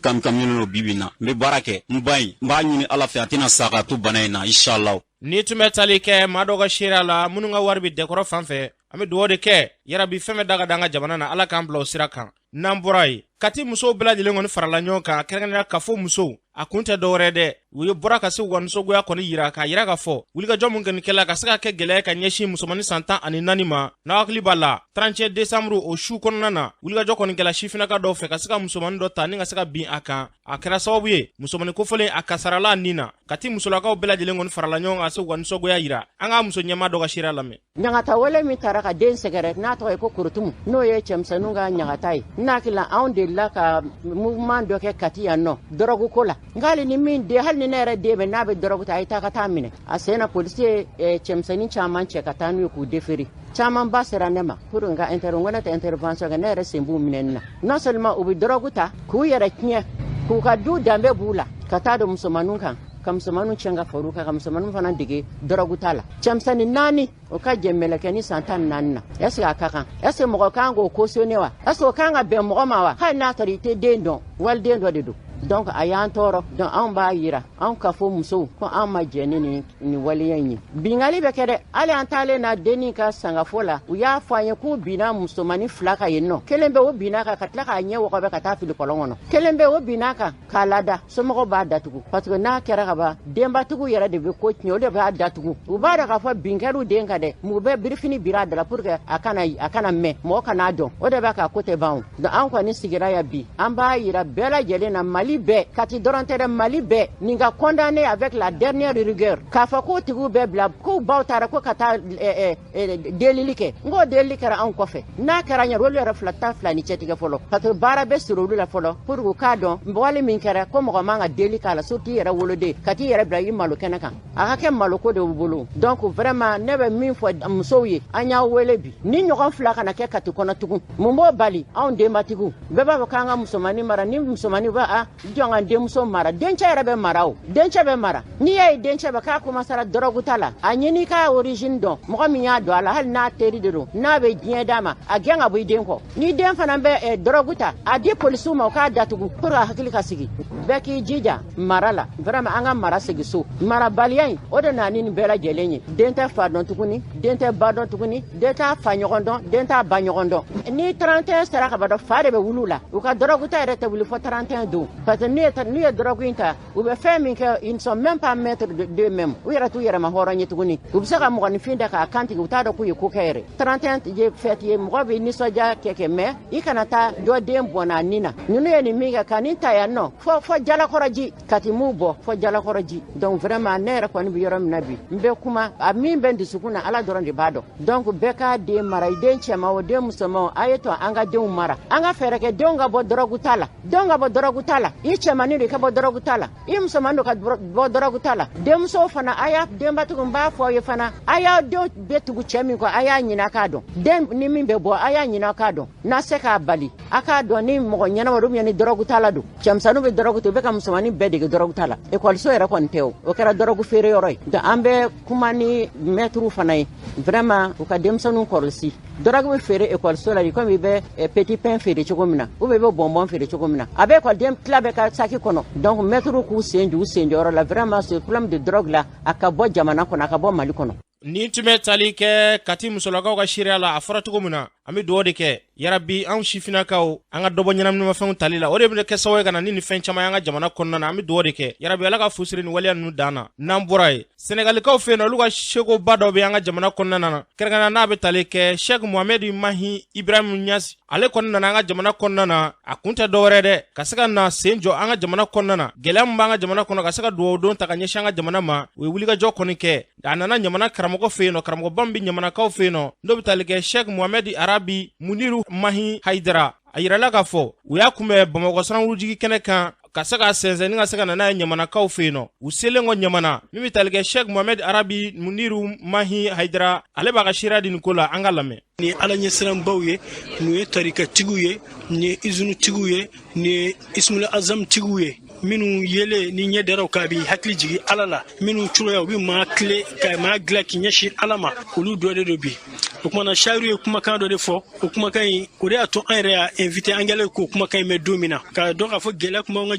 kami kaminen don bi bi in na. N bɛ baara kɛ n ba in, n b'a ɲini Ala fɛ, a tɛna sa ka to bana in na, inshallah. N'i tun bɛ tali kɛ maa dɔw ka seereya la, minnu ka wari bɛ dɛkɔrɔ fan fɛ, an bɛ dugawu de kɛ yarabi, fɛn bɛ da ka da an ka jamana na, Ala k'an bila o sira kan. N'an bɔra yen, Kati musow bɛɛ lajɛlen kɔni farala ɲɔgɔn kan, kɛrɛnkɛrɛnnenya kafo musow. A kun tɛ dɔwɛrɛ dɛ, u ye bɔra ka se u ka nisɔngoya kɔni yira, k'a yira k'a fɔ wulikajɔ mun kɔni kɛla ka se ka kɛ gɛlɛya ka ɲɛsin musomannin san 14 ma. N'a hakili b'a la, 31 décembre o su kɔnɔna na, wulikajɔ kɔni kɛla sifinnaka dɔw fɛ ka se ka musomannin dɔ ta ni ka se ka bin a kan. A kɛra sababu ye musomannin kofɔlen a kasarala nin na. Kati musolakaw bɛɛ lajɛlen kɔni farala ɲɔgɔn kan se u ka nisɔngoya yira. An ka muso ɲɛmaa dɔ ka seereya lamɛn. Ɲagata wele min taara ka den sɛgɛrɛ, n'a tɔgɔ ye ko Korotumu, n'o ye cɛmisɛnninw ka ɲagata ye. N hakili la, anw delila ka mouvement dɔ kɛ Kati yan nɔ dɔrɔgu ko la. Nka hali ni min den, hali ni ne yɛrɛ den bɛ n'a bɛ dɔrɔgu ta, a ye taa ka taa minɛ a sen na. Polisi ye cɛmisɛnnin caman cɛ ka taa n'u ye k'u déférer. Caman ba sera ne ma pour n ka inter n ko ne tɛ intervention kɛ, ne yɛrɛ sen b'u minɛni na. Non seulement u bɛ dɔrɔgu ta k'u yɛrɛ tiɲɛ, k'u ka du danbe b'u la, ka taa don musomaninw kan, ka musomaninw tiɲɛ ka far'u kan, ka musomaninw fana dege dɔrɔgu ta la. Cɛmisɛnnin naani o ka jɛ mɛlɛkɛ ni san 14 na, est ce que a ka kan? Est ce que mɔgɔ kan k'o cautionner wa? Est ce que o kan ka bɛn mɔgɔ ma wa? Hali n'a sɔrɔ i tɛ den dɔn, waliden dɔ de don. Donc a y'an tɔɔrɔ. Donc anw b'a yira anw ka fɔ musow ko an ma jɛ ni nin waleya in ye. Bingali bɛ kɛ dɛ. Hali an taalen na dennin ka sangafo la, u y'a fɔ an ye k'u binna musomanin fila kan yen nɔ. Kelen bɛ, o binna kan ka tila k'a ɲɛ wɔgɔbɛ ka taa fili kɔlɔn kɔnɔ. Kelen bɛ, o binna kan k'a lada. Somɔgɔw b'a datugu, parce que n'a kɛra ka ban, denbatigiw yɛrɛ de bɛ ko tiɲɛ, o de b'a datugu. U b'a dɔn k'a fɔ bin kɛr'u den kan dɛ, mun bɛ birifini biri a da la pour que a kana mɛn, mɔgɔ kan'a dɔn. O de b'a k'a ko tɛ ban o. Donc an kɔni sigira yan bi, an b'a yira bɛɛ lajɛlen na, Mali bɛɛ, Kati dɔrɔn tɛ dɛ, Mali bɛɛ, nin ka condamné avec la dernière rigueur, k'a fɔ k'o tigiw bɛɛ bila, k'u baw taara ko ka taa delili kɛ. N k'o delili kɛra anw kɔfɛ. N'a kɛra ɲɛ, olu yɛrɛ fila ta fila ni cɛtigɛ fɔlɔ, parce que baara bɛ siri olu la fɔlɔ pour que u k'a dɔn wale min kɛra, ko mɔgɔ man ka deli k'a la, surtout i yɛrɛ woloden ka t'i yɛrɛ bila i malo kɛnɛ kan, a ka kɛ maloko de bolo. Donc vraiment, ne bɛ min fɔ musow ye, an y'a wele bi, ni ɲɔgɔn fila kana kɛ Kati kɔnɔ tugun. Mun b'o bali? Anw denbatigiw bɛɛ b'a fɔ k'an ka musomanin mara. Ni musomanin b'a a jɔn ka denmuso mara, dencɛ yɛrɛ bɛ mara, o dencɛ bɛ mara. N'i y'a ye dencɛ bɛ k'a commencera dɔrɔgu ta la, a ɲini k'a origine dɔn, mɔgɔ min y'a don a la, hali n'a teri de don, n'a bɛ diɲɛ d'a ma, a gɛn ka bɔ i den kɔ. Ni den fana bɛ dɔrɔgu ta, a di polisiw ma, u k'a datugu pour a hakili ka sigi. Bɛɛ k'i jija mara la. Vraiment, an ka mara segin so. Marabaliya in, o de nana ni nin bɛɛ lajɛlen ye. Den tɛ fa dɔn tuguni, den tɛ ba dɔn tuguni, den t'a fa ɲɔgɔn dɔn, den t'a ba ɲɔgɔn dɔn. Ni 31 sera ka ban dɔn, fa de bɛ wuli u la. U ka dɔrɔgu ta yɛrɛ tɛ wuli fɔ 31 don, parce que n'u ye dɔrɔgu in ta, u bɛ fɛn min kɛ, ils ne sont même pas maîtres d'eux-mêmes. U yɛrɛ t'u yɛrɛ ma hɔrɔn ye tuguni. U bɛ se ka mɔgɔninfin da k'a kantigɛ, u t'a dɔn k'u ye ko kɛ yɛrɛ. 31 ye fête ye, mɔgɔ bɛ nisɔndiya kɛ, mais i kana taa dɔ den bɔnna a nin na. Ninnu ye nin min kɛ ka nin ta yan nɔ fɔ Jalakɔrɔji, Kati m'u bɔ fɔ Jalakɔrɔji. Donc vraiment, ne yɛrɛ kɔni bɛ yɔrɔ min na bi, n bɛ kuma a min bɛ n dusukun na, Ala dɔrɔn de b'a dɔn. Donc bɛɛ k'a den mara, i den cɛman o, den musoman o, a ye to an ka denw mara. An ka fɛɛrɛ kɛ denw ka bɔ dɔrɔgu ta la, denw ka bɔ dɔrɔgu ta la. I cɛmannin don, i ka bɔ dɔrɔgu ta la, i musoman don, ka bɔ dɔrɔgu ta la. Denmusow fana, a y'a denbatigiw, n b'a fɔ aw ye fana, a y'a denw bɛ tugu cɛ min kɔ, a y'a ɲini a k'a dɔn den ni min bɛ bɔ, a y'a ɲini a k'a dɔn. N'a se k'a bali, a k'a dɔn ni mɔgɔ ɲɛnama don, ni dɔrɔgu ta la don. Cɛmisɛnninw bɛ dɔrɔgu ta, u bɛ ka musomanin bɛɛ dege dɔrɔgu ta la. Ekɔliso yɛrɛ kɔni tɛ o, o kɛra dɔrɔgu feere yɔrɔ ye. Donc an bɛ kuma ni mɛtiriw fana ye, vraiment, u ka denmisɛnninw kɔlɔsi. Dɔrɔgu bɛ feere ekɔliso la komi i bɛ petit pain feere cogo min na, ou bien i bɛ bonbon feere cogo min na, a bɛ ekɔliden tila bɛɛ ka saki kɔnɔ. Donc mɛtiriw k'u sen jɔ u sen jɔyɔrɔ la. Vraiment, ce problème de drogue là, a ka bɔ jamana kɔnɔ, a ka bɔ Mali kɔnɔ. Nin tun bɛ tali kɛ Kati musolakaw ka seereya la. A fɔra cogo min na, an bɛ dugawu de kɛ. Yarabi, anw sifinnakaw, an ka dɔbɔ ɲɛnaminimafɛnw tali la. O de bɛna kɛ sababu ye ka na ni nin fɛn caman y'an ka jamana kɔnɔna na. An bɛ dugawu de kɛ, yarabi, Ala ka fu siri nin waleya ninnu dan na. N'an bɔra yen, Sɛnɛgalikaw fɛ yen nɔ, olu ka sekoba dɔ bɛ an ka jamana kɔnɔna na, kɛrɛnkɛrɛnnenya n'a bɛ tali kɛ Cheikh Mohamed Mahi Ibrahim Niass. Ale kɔni nana an ka jamana kɔnɔna na. A kun tɛ dɔwɛrɛ dɛ, ka se ka na sen jɔ an ka jamana kɔnɔna na, gɛlɛya min b'an ka jamana kɔnɔ, ka se ka dugawu don ta ka ɲɛsin an ka jamana ma. U ye wulikajɔ kɔni kɛ. A nana ɲamana karamɔgɔ fɛ yen nɔ, karamɔgɔba min bɛ ɲamanakaw fɛ yen nɔ, n'o bɛ tali kɛ Cheikh Mohamed Arabi Muniru Mahi Haidara. A yirala k'a fɔ u y'a kunbɛn Bamakɔ sanawurujigi kɛnɛ kan, ka se ka sɛnsɛn ni ka se ka na n'a ye ɲamanakaw fɛ yen nɔ. U selen kɔ ɲamana, min bɛ tali kɛ Cheikh Mohamed Arabi Muniru Mahi Haidara, ale b'a ka seereya di nin ko la. An ka lamɛn. Nin ye Ala ɲɛsiranbaw ye, nin ye tarikatigiw ye, nin ye izinutigiw ye, nin ye ismul azamtigiw ye, minnu yelen ni ɲɛ dara k'a b'i hakili jigin Ala la, minnu cogoya u bɛ maa tile ka maa dilan k'i ɲɛsin Ala ma, olu dɔ de don bi. O kumana, sayiru ye kumakan dɔ de fɔ. O kumakan in, o de y'a to an yɛrɛ y'a invité. An kɛlen k'o kumakan in mɛn don min na, k'a dɔn k'a fɔ gɛlɛya tun b'an ka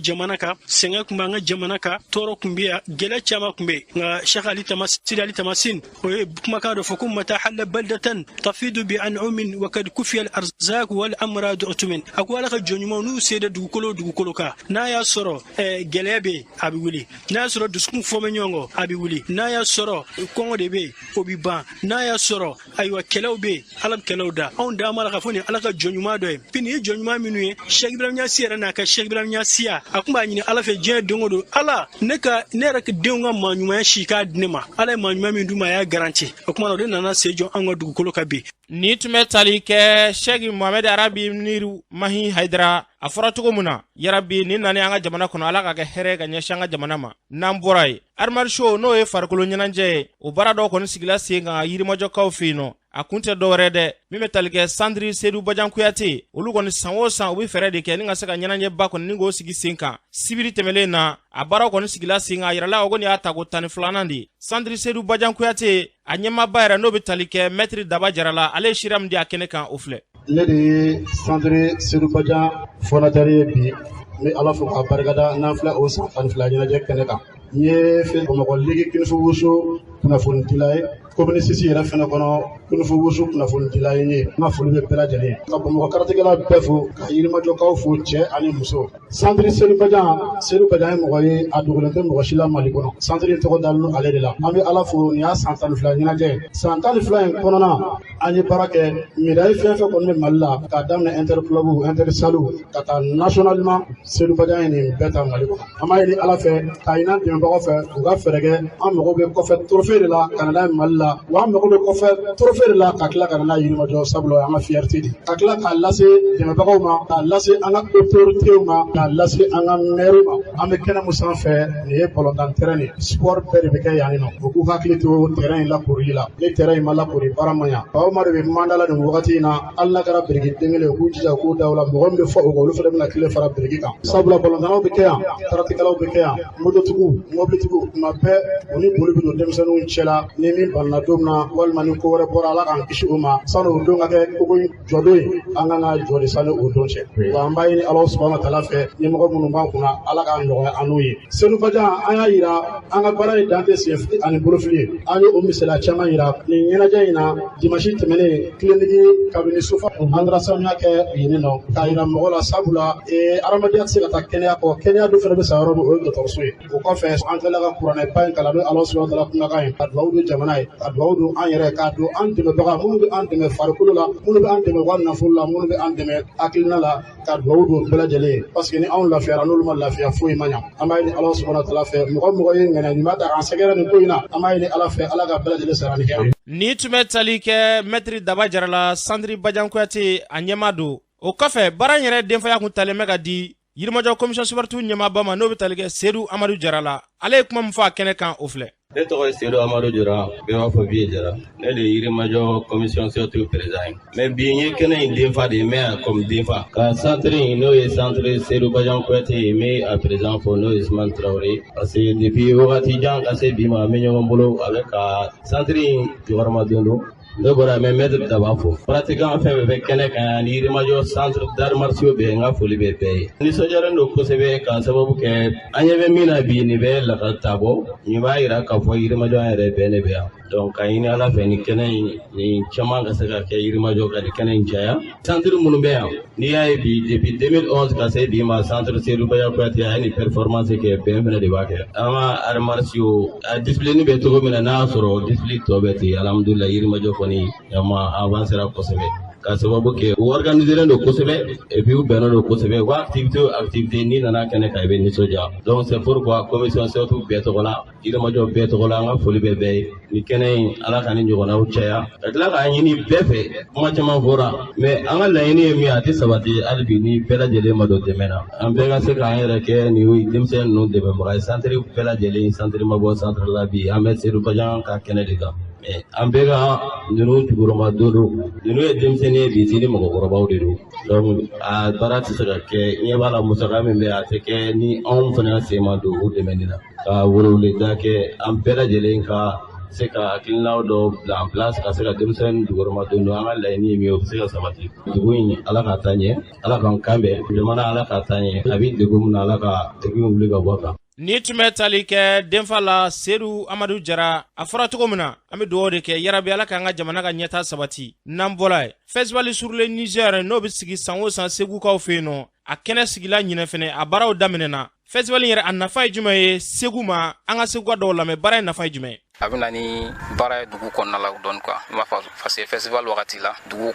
jamana kan, sɛgɛn tun b'an ka jamana kan, tɔɔrɔ tun bɛ yan, gɛlɛya caman tun bɛ yen, nka Cheikh Ali Sidi Ali Tamasin, o ye kumakan dɔ fɔ ko mata halla baldatan tafidu bi an'umin wa kad kufiya al arzak wal amrad utumin. A ko Ala ka jɔn ɲumanw n'u sera dugukolo dugukolo kan, n'a y'a sɔrɔ gɛlɛya bɛ yen, a bɛ wuli. N'a y'a sɔrɔ dusukun fɔ bɛ ɲɔgɔn kɔ, a bɛ wuli. N'a y'a sɔrɔ kɔngɔ de bɛ yen, o bɛ ban. N'a y'a sɔrɔ, ayiwa, kɛlɛw bɛ yen, Ala bɛ kɛlɛw da. Anw d'an b'a la k'a fɔ nin Ala ka jɔn ɲuman dɔ ye bi. Nin ye jɔn ɲuman minnu ye, Cheikh Ibrahim Niasse yɛrɛ n'a ka Cheikh Ibrahim Niassiya, a tun b'a ɲini Ala fɛ diɲɛ don o don: Ala, ne ka ne yɛrɛ denw ka maa ɲumanya si k'a di ne ma. Ala ye maa ɲuman min d'u ma, a y'a garanti. O kuma na, o de nana sen jɔ anw ka dugukolo kan bi. Nin tun bɛ tali kɛ Cheikh Mohamed Arabi Muniru Mahi Haidara. A fɔra cogo min na, yarabi, nin nani an ka jamana kɔnɔ, Ala ka kɛ hɛrɛ ka ɲɛsin an ka jamana ma. N'an bɔra yen, arts martiaux, n'o ye farikolo ɲɛnajɛ ye, o baara dɔw kɔni sigila sen kan Yirimajɔkaw fɛ yen nɔ. A kun tɛ dɔwɛrɛ dɛ, min bɛ tali kɛ Centre Seydou Badian Kuyate. Olu kɔni, san o san, u bɛ fɛɛrɛ de kɛ ni ka se ka ɲɛnajɛba kɔni ni k'o sigi sen kan. Sibiri tɛmɛlen na, a baaraw kɔni sigila sen kan. A yirala ko nin y'a tako 12nan de ye. Centre Seydou Badian Kuyate, a ɲɛmaaba yɛrɛ, n'o bɛ tali kɛ Maître Daba Jara la, ale ye seereya min di a kɛnɛ kan, o filɛ. Ne de ye Centre Seydou Badian fondateur ye. Bi, n bɛ Ala fo k'a barikada n'an filɛ o san 12 ɲɛnajɛ kɛnɛ kan. N ye fɛn Bamakɔ Ligue Kung-fu Wushu kunnafonidila ye, commune 6 yɛrɛ fɛnɛ kɔnɔ, Kung-fu Wushu kunnafonidila ye. N ye n ka foli bɛ bɛɛ lajɛlen ye, ka Bamakɔ karatigɛla bɛɛ fo, ka Yirimajɔkaw fo, cɛ ani muso. Centre Seydou Badian, Seydou Badian ye mɔgɔ ye, a dogolen tɛ mɔgɔ si la Mali kɔnɔ. Centre tɔgɔ dalen don ale de la. An bɛ Ala fo, nin y'a san 12 ɲɛnajɛ ye. San 12 in kɔnɔna, an ye baara kɛ, médaille fɛn fɛn kɔni bɛ Mali la, k'a daminɛ interclub, intersalle, ka taa nationalement, Seydou Badian ye nin bɛɛ ta Mali kɔnɔ. An b'a ɲini Ala fɛ, k'a ɲini an dɛmɛbagaw fɛ, u ka fɛɛrɛ kɛ. An mago bɛ kɔfɛ trophée de la ka na n'a ye Mali la, wa an mago bɛ kɔfɛ trophée de la ka tila ka na n'a ye Yirimajɔ, sabula o y'an ka fierté de ye, ka tila k'a lase dɛmɛbagaw ma, k'a lase an ka autorités ma, k'a lase an ka maire ma. An bɛ kɛnɛ mun sanfɛ, nin ye balontan terrain de ye, sport bɛɛ de bɛ kɛ yan nɔ. U k'u hakili to terrain in lakorili la. Ni terrain in ma lakori, baara ma ɲa. Maa o maa de bɛ mandat la nin wagati in na, hali n'a kɛra biriki den kelen, u k'u jija u k'u da o la. Mɔgɔ min bɛ fɔ o kɔ, olu fana bɛna tile fara biriki kan, sabula balontannaw bɛ kɛ yan, karatikɛlaw bɛ kɛ yan, mototigiw, mobilitigiw, tuma bɛɛ u ni boli bɛ don denmisɛnninw cɛla. Ni min banana don min na, walima ni ko wɛrɛ bɔra, Ala k'an kisi o ma, sani o don ka kɛ koko jɔdon ye, an kan ka jɔ de sani o don cɛ. Wa an b'a ɲini Ala subahana taala fɛ, ɲɛmɔgɔ minnu b'an kunna, Ala k'a nɔgɔya an n'u ye. Seydou Badian, an y'a yira an ka baara ye dan tɛ sen ani bolofili ye. An ye o misaliya caman yira nin ɲɛnajɛ in na. Dimanche tɛmɛnen, clinique kabini sofa, an taara sanuya kɛ yen nɔ k'a yira mɔgɔ la, sabula adamadenya tɛ se ka taa kɛnɛya kɔ. Kɛnɛya dun fana bɛ sa yɔrɔ min, o ye dɔgɔtɔrɔso ye. O kɔfɛ, an tilala ka kuranɛba in kalan, n'o ye Ala subahana taala kumakan ye, ka dugawu don jamana ye, ka dugawu don an yɛrɛ, k'a don an dɛmɛbaga minnu bɛ an dɛmɛ farikolo la, minnu bɛ an dɛmɛ u ka nafolo la, minnu bɛ an dɛmɛ hakilina la, ka dugawu don bɛɛ lajɛlen ye, parce que ni anw lafiyara, n'olu ma lafiya, foyi ma ɲa. An b'a ɲini Ala subahana taala fɛ, mɔgɔ mɔgɔ ye ŋaniya ɲuman ta k'an sɛgɛrɛ nin ko in na, an b'a ɲini Ala fɛ, Ala ka bɛɛ lajɛlen sara ni hɛrɛ. Ni tun bɛ tali kɛ Maître Daba Jara la, Centre Badian Kuyate a ɲɛma don. O kɔfɛ, baara in yɛrɛ denfaya kun talen bɛ ka di Yirimajɔ commission sportive ɲɛmaaba ma, n'o bɛ tali kɛ Seydou Amadu Jara la. Ale ye kuma min fɔ a kɛnɛ kan, o filɛ. Ne tɔgɔ ye Seydou Amadu Jara, bɛɛ b'a fɔ Vieux Jara. Ne de ye Yirimajɔ commission sportive président ye. Mais bi n ye kɛnɛ in denfa de ye, n bɛ yan comme denfa. Ka centre in, n'o ye centre Seydou Badian Kuyate ye, n bɛ a président fo, n'o ye Usmane Traoré. Parce que depuis wagati jan ka se bi ma, an bɛ ɲɔgɔn bolo, a bɛ ka centre in jɔyɔrɔma don don. Ne bɔra, n bɛ maître Daba fo. Pratiquement fɛn fɛn bɛ kɛnɛ kan yan ni Yirimajɔ centre d'arts martiaux bɛ, n ka foli bɛ bɛɛ ye. Nisɔndiyalen don kosɛbɛ k'a sababu kɛ an ɲɛ bɛ min na bi, nin bɛ lakali ta bɔ. Nin b'a yira k'a fɔ Yirimajɔ an yɛrɛ bɛɛ de bɛ yan. Donc ka ɲini Ala fɛ ni kɛnɛ in nin caman ka se ka kɛ Yirimajɔ ka nin kɛnɛ in caya. Centre minnu bɛ yan, n'i y'a ye bi depuis 2011 ka se bi ma, centre Seydou Badian Kouyaté a ye nin performance kɛ, bɛn fɛnɛ de b'a kɛ. An ka arts martiaux a discipline bɛ cogo min na, n'a y'a sɔrɔ discipline tɔ bɛ ten, alhamdulilayi, Yirimajɔ kɔni vraiment avancera kosɛbɛ, ka sababu kɛ u organiselen don kosɛbɛ et puis u bɛnnen don kosɛbɛ. U ka activité o activité, n'i nana kɛnɛ kan, i bɛ nisɔndiya. Donc c'est pourquoi commission scout bɛɛ tɔgɔ la, Yirimajɔ bɛɛ tɔgɔ la, an ka foli bɛ bɛɛ ye. Nin kɛnɛ in, Ala ka ni ɲɔgɔnnaw caya, ka tila k'a ɲini bɛɛ fɛ. Kuma caman fɔra, mais an ka laɲini ye min ye, a tɛ sabati hali bi ni bɛɛ lajɛlen ma don dɛmɛ na. An bɛɛ ka se k'an yɛrɛ kɛ nin denmisɛnnin ninnu dɛmɛbaga ye. Centre bɛɛ lajɛlen, centre ma bɔ centre la bi, an bɛ Seydou Badian ka kɛnɛ de kan, mais an bɛɛ ka ninnu jukɔrɔma don don. Ninnu ye denmisɛnnin ye bi, sini mɔgɔkɔrɔbaw de don. Donc a baara tɛ se ka kɛ, ɲɛ b'a la, musaka min bɛ, a tɛ kɛ ni anw fana sen ma don u dɛmɛni na. Ka weleweleda kɛ, an bɛɛ lajɛlen ka se ka hakilinaw dɔ bila en place, ka se ka denmisɛnnin jukɔrɔma don don. An ka laɲini ye min ye, o bɛ se ka sabati. Dugu in, Ala ka taa ɲɛ, Ala k'an kan bɛn. Jamana, Ala ka taa ɲɛ. A bɛ degun min na, Ala ka degun wuli ka bɔ a kan. Ni tun bɛ tali kɛ denfa la, Sedu Amadu Jara, a fɔra cogo min na, an bɛ dugawu de kɛ yarabi, Ala k'an ka jamana ka ɲɛta sabati. N'an bɔra yen, festival sur le Niger, n'o bɛ sigi san o san Segukaw fɛ yen nɔ, a kɛnɛ sigila ɲinɛ fɛnɛ, a baaraw daminɛna. Festival yɛrɛ, a nafa ye jumɛn ye Segu ma? An ka Segu ka dɔw lamɛn, baara in nafa ye jumɛn ye? A bɛ na ni baara ye dugu kɔnɔna la dɔɔni quoi. I m'a fɔ, parce que festival wagati la, dugu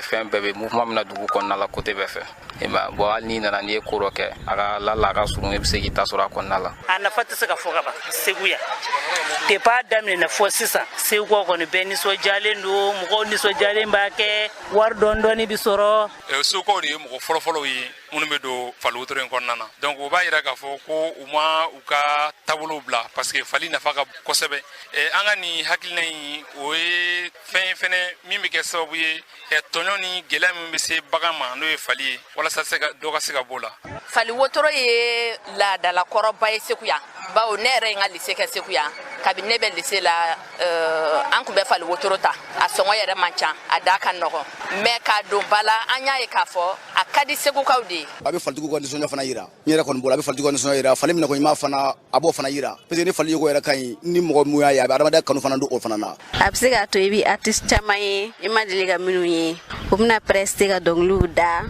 fɛn bɛɛ bɛ mouvement min na dugu kɔnɔna la, côté bɛɛ fɛ, i m'a bon, hali n'i nana, n'i ye ko dɔ kɛ, a ka la a ka surun, i bɛ se k'i ta sɔrɔ a kɔnɔna la. A nafa tɛ se ka fɔ ka ban Segu yan. Depuis a daminɛna fɔ sisan, Segukaw kɔni bɛɛ nisɔndiyalen don, mɔgɔw nisɔndiyalen b'a kɛ, wari dɔɔni dɔɔni bɛ sɔrɔ. Segukaw de ye mɔgɔ fɔlɔfɔlɔw ye minnu bɛ don fali wotoro in kɔnɔna na. Donc o b'a yira k'a fɔ ko u ma u ka taabolow bila, parce que fali nafa ka kosɛbɛ. An ka nin hakilina in, o ye fɛn ye fɛnɛ min bɛ kɛ sababu ye, tɔɲɔ ni gɛlɛya min bɛ se bagan ma, n'o ye fali ye, walasa se ka dɔ ka se ka b'o la. Fali wotoro ye laadalakɔrɔba ye Segu yan, bawo ne yɛrɛ ye n ka lycée kɛ Segu yan. Kabini ne bɛ lycée la, an tun bɛ fali wotoro ta. A sɔngɔ yɛrɛ man ca, a da ka nɔgɔn, mais k'a don ba la, an y'a ye k'a fɔ a ka di Segukaw de ye. A bɛ falitigiw ka nisɔndiya fana yira. N yɛrɛ kɔni bolo, a bɛ falitigiw ka nisɔndiya yira. Fali minɛ ko ɲuman fana, a b'o fana yira, parce que ni fali yeko yɛrɛ ka ɲi, ni mɔgɔ mun y'a ye, a bɛ adamadenya kanu fana don o fana na. A bɛ se k'a to i bɛ artiste caman ye i ma deli ka minnu ye, u bɛna prester ka dɔnkiliw da.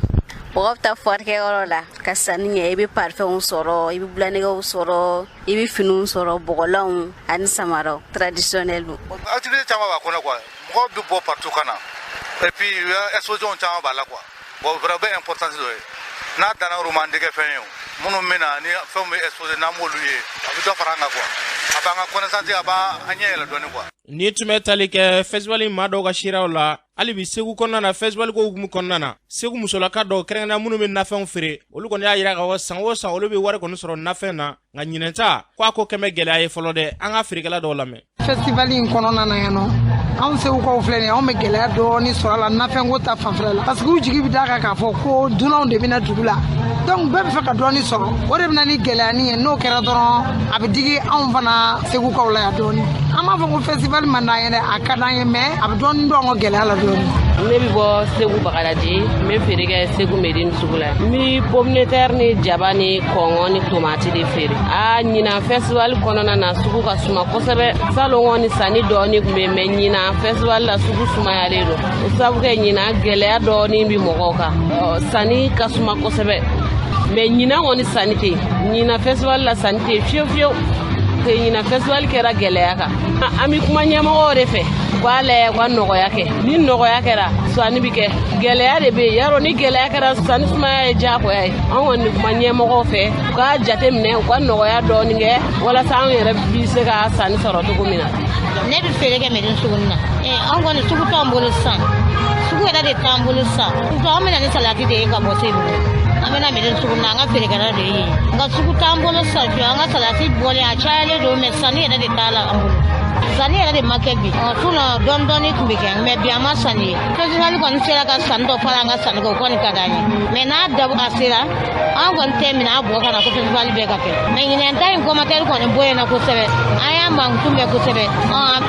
Mɔgɔ bɛ taa foire kɛyɔrɔ la ka sanni kɛ, i bɛ parfumw sɔrɔ, i bɛ bulanɛgɛw sɔrɔ, i bɛ finiw sɔrɔ, bɔgɔlanw ani samaraw traditionnel. Activité caman b'a kɔnɔ quoi, mɔgɔw bɛ bɔ partout ka na, et puis exposition caman b'a la quoi. Bon, vraiment bɛ importance dɔ ye n'a danna yɔrɔ ma, an tɛ kɛ fɛn ye o. Minnu bɛ na ni fɛnw bɛ exposé, n'an b'olu ye, a bɛ dɔ fara an kan quoi, a b'an ka connaissance, a b'an ɲɛ yɛlɛ dɔɔni quoi. Ni tun bɛ tali kɛ festival maa dɔw ka siraw la, hali bi Segu kɔnɔna na, festival ko hukumu kɔnɔna na, Segu musolaka dɔw, kɛrɛnkɛrɛnnenya minnu bɛ nafɛnw feere, olu kɔni y'a yira k'a fɔ san o san olu bɛ wari kɔni sɔrɔ nafɛn na, nka ɲinɛ ta ko a ko kɛmɛ gɛlɛya ye fɔlɔ dɛ. An ka feerekɛla dɔw lamɛn. Festival in kɔnɔna na yan nɔ, anw Segukaw filɛ nin ye, anw bɛ gɛlɛya dɔɔni sɔrɔ a la nafɛnko ta fanfɛla la, parce que u jigi bɛ da kan k'a fɔ ko dunanw de bɛna dugu la, donc bɛɛ bɛ fɛ ka dɔɔni sɔrɔ, o de bɛ na ni gɛlɛyani ye. N'o kɛra dɔrɔn, a bɛ digi anw fana Segukaw la yan dɔɔni. An b'a fɔ ko festival man d'an ye dɛ, a ka d'an ye, mais a bɛ dɔɔni dɔn an ka gɛlɛya la dɔɔni. Ne bɛ bɔ Segu Bagadaji, n bɛ feere kɛ Segu Medine sugu la. N bɛ pomme de terre ni jaba ni kɔngɔ ni tomati de feere. A ɲinan festival kɔnɔna na, sugu ka suma kosɛbɛ. Salon kɔni sanni dɔɔni tun bɛ, mais ɲinan festival la, sugu sumayalen don, o sabu kɛ ɲinan gɛlɛya dɔɔni bɛ mɔgɔw kan, sanni ka suma kosɛbɛ. Mais ɲinan kɔni sanni tɛ yen, ɲinan festival la sanni tɛ yen fiyewu fiyewu. Ɲinan festival kɛra gɛlɛya kan. An bɛ kuma ɲɛmɔgɔw de fɛ u k'a lajɛ, u ka nɔgɔya kɛ. Ni nɔgɔya kɛra, sanni bɛ kɛ. Gɛlɛya de bɛ yen yarɔ, ni gɛlɛya kɛra, sanni sumaya ye diyagoya ye. An kɔni bɛ kuma ɲɛmɔgɔw fɛ u k'a jate minɛ, u ka nɔgɔya dɔɔni kɛ walasa an yɛrɛ bɛ se ka sanni sɔrɔ cogo min na. Ne bɛ feere kɛ Medine sugu na. An kɔni sugu t'an bolo sisan, sugu yɛrɛ de t'an bolo sisan. An bɛ na ni salati de ye ka bɔ Segu, an bɛna Medine sugu na, an ka feerekɛla de ye, nka sugu t'an bolo sisan fiyewu. An ka salati bɔlen, a cayalen don, mais sanni yɛrɛ de t'a la an bolo, sanni yɛrɛ de ma kɛ bi. Sinon dɔɔni dɔɔni tun bɛ kɛ, mais bi an ma sanni ye. Festival kɔni sera ka sanni dɔ fara an ka sanni kan, o kɔni ka d'an ye, mais n'a dabɔ a sera, an kɔni tɛ minɛ a bɔ ka na ko festival bɛɛ ka kɛ. Mais ɲinɛn ta in commentaire kɔni bonyana kosɛbɛ, an y'a mankutu mɛn kosɛbɛ.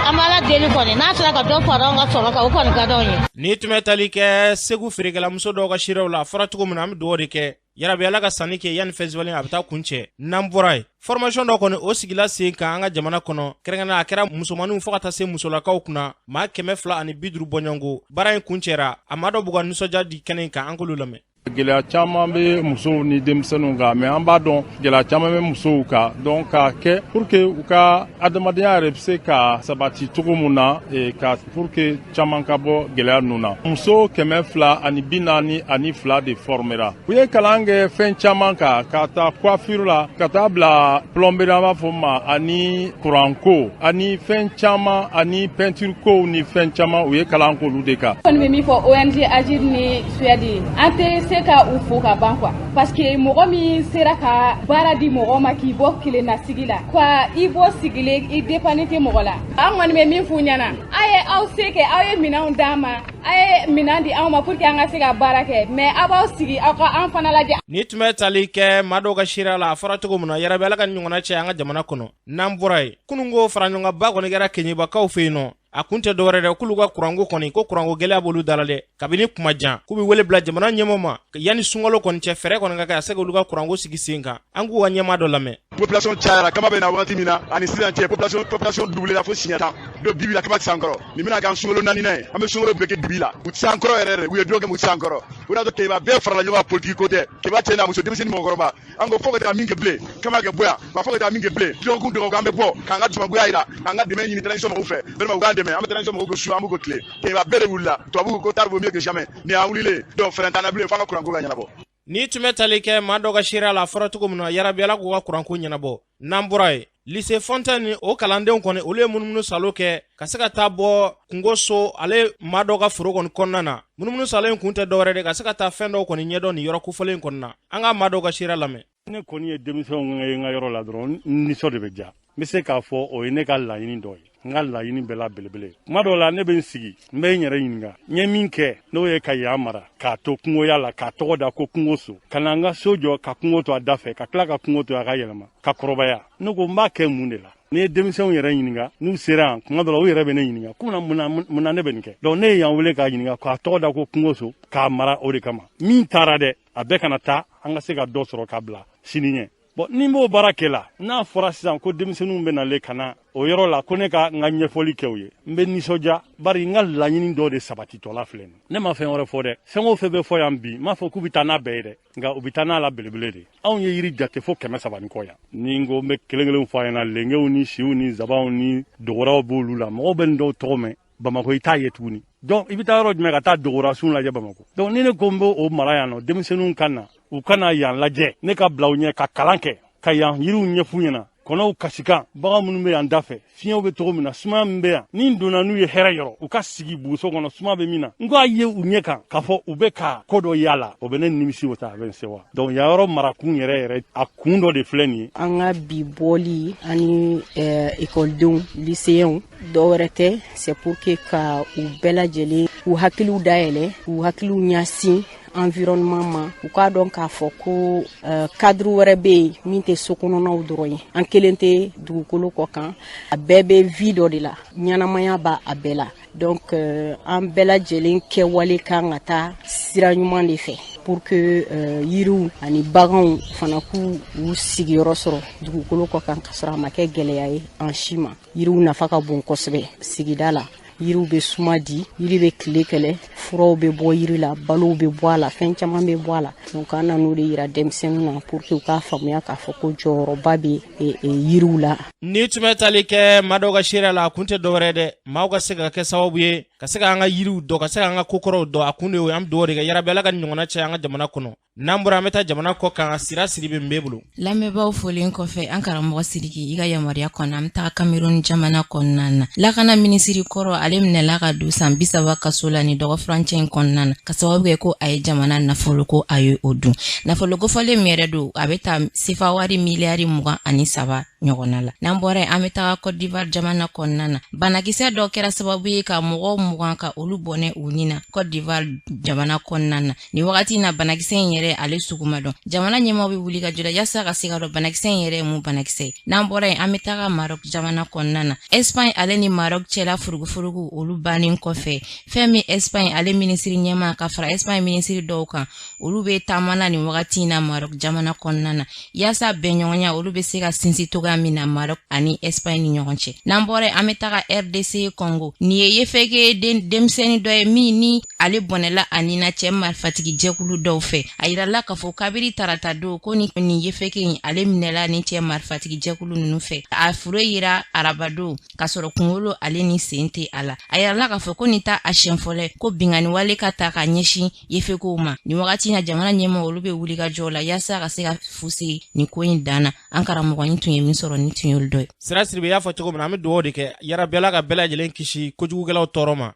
An b'Ala deli kɔni, n'a sera ka dɔ fara an ka sɔrɔ kan, o kɔni ka d'anw ye. Ni tun bɛ tali kɛ Segu feerekɛlamuso dɔw ka siraw la, a fɔra cogo min na, an bɛ dugawu de kɛ. Yarabi Ala ka sanni kɛ yanni festival a bɛ taa kuncɛ. N'an bɔra yen, formation dɔ kɔni o sigila sen kan an ka jamana kɔnɔ, kɛrɛnkɛrɛnnenya a kɛra musomaninw fo ka taa se musolakaw kunna, maa 250 bɔɲɔgɔnko. Baara in kuncɛra, a maa dɔ b'u ka nisɔndiya di kɛnɛ in kan, an k'olu lamɛn. Gɛlɛya caman bɛ musow ni denmisɛnninw kan, mais an b'a dɔn gɛlɛya caman bɛ musow kan. Donc k'a kɛ pour que u ka adamadenya yɛrɛ bɛ se ka sabati cogo mun na, ka pour que caman ka bɔ gɛlɛya ninnu na. Muso 242 de formera. U ye kalan kɛ fɛn caman kan, ka taa coiffure la, ka taa bila plomberie an b'a fɔ ma, ani kuranko, ani fɛn caman, ani peinture kow ni fɛn caman, u ye kalan k'olu de kan. Kɔni bɛ min fɔ ONG Agir ni Suède ye, an tɛ se ka u fo ka ban quoi, parce que mɔgɔ min sera ka baara di mɔgɔ ma k'i bɔ kelennasigi la, ka i bɔ sigilen i dépendre tɛ mɔgɔ la. An kɔni bɛ min f'u ɲɛna, a ye aw se kɛ, aw ye minɛnw d'an ma, a ye minɛn di anw ma pour que an ka se ka baara kɛ, mais aw b'aw sigi aw ka an fana lajɛ. Ni tun bɛ tali kɛ maa dɔw ka seereya la, a fɔra cogo min na, yarabi Ala ka nin ɲɔgɔnna cɛ an ka jamana kɔnɔ. N'an bɔra yen, kununko faraɲɔgɔnkanba kɔni kɛra Keɲebakaw fɛ yen nɔ. A kun tɛ dɔwɛrɛ dɛ, k'olu ka kuranko kɔni, ko kuranko gɛlɛya b'olu da la dɛ kabini kuma jan, k'u bɛ wele bila jamana ɲɛmɔgɔ ma yanni sunkalo kɔni cɛ, fɛɛrɛ kɔni ka kɛ a se k'olu ka kuranko sigi sen kan. An k'u ka ɲɛmaa dɔ lamɛn. Population cayara, kama bɛ na wagati min na ani sisan cɛ, population doublé la fo siɲɛ 10. Donc bibi la kama tɛ s'an kɔrɔ. Nin bɛna k'an sunkalo naaninan ye, an bɛ sunkalo bɛɛ kɛ dibi la, u tɛ s'an kɔrɔ yɛrɛ yɛrɛ. U ye dɔ kɛ, u tɛ s'an kɔrɔ. O de y'a to Keɲeba bɛɛ farala ɲɔgɔn kan, politique ko tɛ. Keɲeba cɛ n'a muso, denmisɛnnin, mɔgɔkɔrɔba, an ko fo ka taa min kɛ bilen, kama kɛ bɔ yan wa, fo ka taa min kɛ bilen. Dɔgɔkun dɔgɔkun an bɛ bɔ k'an ka dusumangoya jira, k'an ka dɛmɛ ɲini transition mɔgɔw fɛ. Vraiment u k'an dɛmɛ, an bɛ transition mɔgɔw ko su, an b'u ko tile. Keɲeba bɛɛ de wulila. Tubabuw ko tard vaut mieux que jamais. Nin y'an wulilen, donc fɛɛrɛ t'an na bilen, f'an ka kuranko ka ɲɛnabɔ. N'i tun bɛ tali kɛ maa dɔ ka seereya la, a fɔra cogo min na, yarabi Ala k'u ka kuranko ɲɛnabɔ. N'an bɔra yen, lycée Fontaine o kalandenw kɔni, olu ye munumunu salo kɛ ka se ka taa bɔ kungo so ale maa dɔ ka foro kɔni kɔnɔna na. Munumunu salo in kun tɛ dɔwɛrɛ de, ka se ka taa fɛn dɔw kɔni ɲɛdɔn nin yɔrɔ kofɔlen kɔni na. An ka maa dɔw ka seereya lamɛn. Ne kɔni ye denmisɛnw ye n ka yɔrɔ la dɔrɔn, n nisɔn de bɛ diya. N bɛ se k'a fɔ o ye ne ka laɲini dɔ ye, n ka laɲini bɛɛ la belebele. Kuma dɔw la ne bɛ n sigi, n bɛ n yɛrɛ ɲininka n ye min kɛ, n'o ye ka yan mara k'a to kungoya la, k'a tɔgɔ da ko kungo so, ka na n ka so jɔ ka kungo to a da fɛ, ka tila ka kungo to a ka yɛlɛma ka kɔrɔbaya. Ne ko n b'a kɛ mun de la? N'i ye denmisɛnw yɛrɛ ɲininka n'u sera yan, kuma dɔ la u yɛrɛ bɛ ne ɲininka ko mun na ne bɛ nin kɛ. Donc ne ye yan wele k'a ɲininka k'a tɔgɔ da ko kungo so, k'a mara o de kama. Min taara dɛ, a bɛɛ kana taa, an ka se ka dɔ sɔrɔ k'a bila sini ɲɛ. Bon, ni n b'o baara kɛ la, n'a fɔra sisan ko denmisɛnninw bɛ nalen ka na o yɔrɔ la ko ne ka n ka ɲɛfɔli kɛ u ye, n bɛ nisɔndiya, bari n ka laɲini dɔ de sabatitɔla filɛ nin. Ne ma fɛn wɛrɛ fɔ dɛ, fɛn o fɛn bɛ fɔ yan bi, n m'a fɔ k'u bɛ taa n'a bɛɛ ye dɛ, nka u bɛ taa n'a la belebele de. Anw ye yiri jate fo 300 ni kɔ yan. Ni n ko n bɛ kelen kelen fɔ a ɲɛna, lengew ni siw ni zabanw ni dogoraw b'olu la. Mɔgɔw bɛ nin dɔw tɔgɔ mɛn Bamakɔ, i t'a ye tuguni. Donc i bɛ taa yɔrɔ jumɛn ka taa dogorasun lajɛ Bamakɔ? Donc ni ne ko n b'o mara yan nɔ, denmisɛnninw ka na, u ka na yan lajɛ, ne ka bila u ɲɛ ka kalan kɛ, ka yan yiriw ɲɛf'u ɲɛna, kɔnɔw kasikan, bagan minnu bɛ yan da fɛ, fiɲɛw bɛ cogo min na, sumaya min bɛ yan. Ni n donna n'u ye hɛrɛ yɔrɔ, u ka sigi buguso kɔnɔ, suma bɛ min na, n k'a ye u ɲɛ kan k'a fɔ u bɛ ka ko dɔ y'a o bɛ ne nimisi wasa, a bɛ n sewa. Donc yan yɔrɔ marakun yɛrɛ yɛrɛ, a kun dɔ de filɛ nin ye. An ka bi bɔli ani ekɔlidenw, lycéens, dɔwɛrɛ tɛ, c'est pour que ka u bɛɛ lajɛlen k'u hakiliw dayɛlɛ, k'u hakiliw ɲɛsin environnement ma, u k'a dɔn k'a fɔ ko cadre wɛrɛ bɛ yen min tɛ so kɔnɔnaw dɔrɔn ye. An kelen tɛ dugukolo kɔ kan, a bɛɛ bɛ vie dɔ de la, ɲɛnamaya b'a a bɛɛ la. Donc an bɛɛ lajɛlen kɛwale kan ka taa sira ɲuman de fɛ pour que yiriw ani baganw fana k'u u sigiyɔrɔ sɔrɔ dugukolo kɔ kan, ka sɔrɔ a ma kɛ gɛlɛya ye an si ma. Yiriw nafa ka bon kosɛbɛ sigida la. Yiriw bɛ suma di, yiri bɛ tile kɛlɛ, furaw bɛ bɔ yiri la, balow bɛ bɔ a la, fɛn caman bɛ bɔ a la. Donc an nan'o de yira denmisɛnninw na pour que u k'a faamuya k'a fɔ ko jɔyɔrɔba bɛ yiriw la. Ni tun bɛ tali kɛ maa dɔw ka seereya la, a kun tɛ dɔwɛrɛ dɛ, maaw ka se ka kɛ sababu ye ka se k'an ka yiriw dɔn, ka se k'an ka kokɔrɔw dɔn. A kun de ye, an bɛ dugawu de kɛ, yarabi Ala ka nin ɲɔgɔnna cɛ an ka jamana kɔnɔ. N'an bɔra, an bɛ taa jamana kɔ kan. Sira Siribe b'e bolo. Lamɛnbaaw folen kɔfɛ, an karamɔgɔ Sidiki, i ka yamaruya kɔnɔ, an bɛ taga Cameroun jamana kɔnɔna na. Lakana minisiri kɔrɔ, ale minɛla ka don san 30 kaso la ni dɔgɔfurancɛ in kɔnɔna na, ka sababu kɛ ko a ye jamana nafolo ko a ye o dun. Nafolo kofɔlen min yɛrɛ don, a bɛ ta sefa wari miliyari 23 ɲɔgɔnna la. N'an bɔra yen, an bɛ taga Cote d'Ivoire jamana kɔnɔna na. Banakisɛ dɔ kɛra sababu ye ka mɔgɔ 20 ka olu bɔnɛ u ni na Cote d'Ivoire jamana kɔnɔna na. Nin wagati na, banakisɛ in yɛrɛ, ale sugu ma dɔn. Jamana ɲɛmaaw bɛ wuli ka jɔ la yaasa ka se ka dɔn banakisɛ in yɛrɛ ye mun banakisɛ ye. N'an bɔra yen, an bɛ taga Maroc jamana kɔnɔna na. Espagne ale ni Maroc cɛla furugufurugu, olu bannen kɔfɛ, fɛn min Espagne ale minisiri ɲɛmaa ka fara Espagne minisiri dɔw kan, olu bɛ taama na nin wagati in na Maroc jamana kɔnɔna na, yaasa bɛnɲɔgɔnya olu bɛ se ka sinsin cogoya min na Maroc ani Espagne ni ɲɔgɔn cɛ. N'an bɔra yen, an bɛ taga RDC Congo. Nin ye yefege denmisɛnnin dɔ ye min ni ale bɔnɛla a ni na cɛ marifatigi jɛkulu dɔw fɛ. A yirala k'a fɔ kabiri tarata don ko ni nin yefege in, ale minɛla ni cɛ marifatigi jɛkulu ninnu fɛ. A fure yira arabadon k'a sɔrɔ kunkolo ale ni sen tɛ a la. A yirala k'a fɔ ko nin ta a siɲɛ fɔlɔ ko binkanni wale ka ta ka ɲɛsin yefekew ma. Nin wagati na, jamana ɲɛmaaw olu bɛ wuli ka jɔ la yaasa ka se ka fu sigi nin ko in dan na. An karamɔgɔ, ni tun ye min sɔrɔ, ni tun y'olu dɔ ye. Sira Siribe y'a fɔ cogo min na, an bɛ dugawu de kɛ yarabi, Ala ka bɛɛ lajɛlen kisi kojugukɛlaw tɔɔrɔ ma.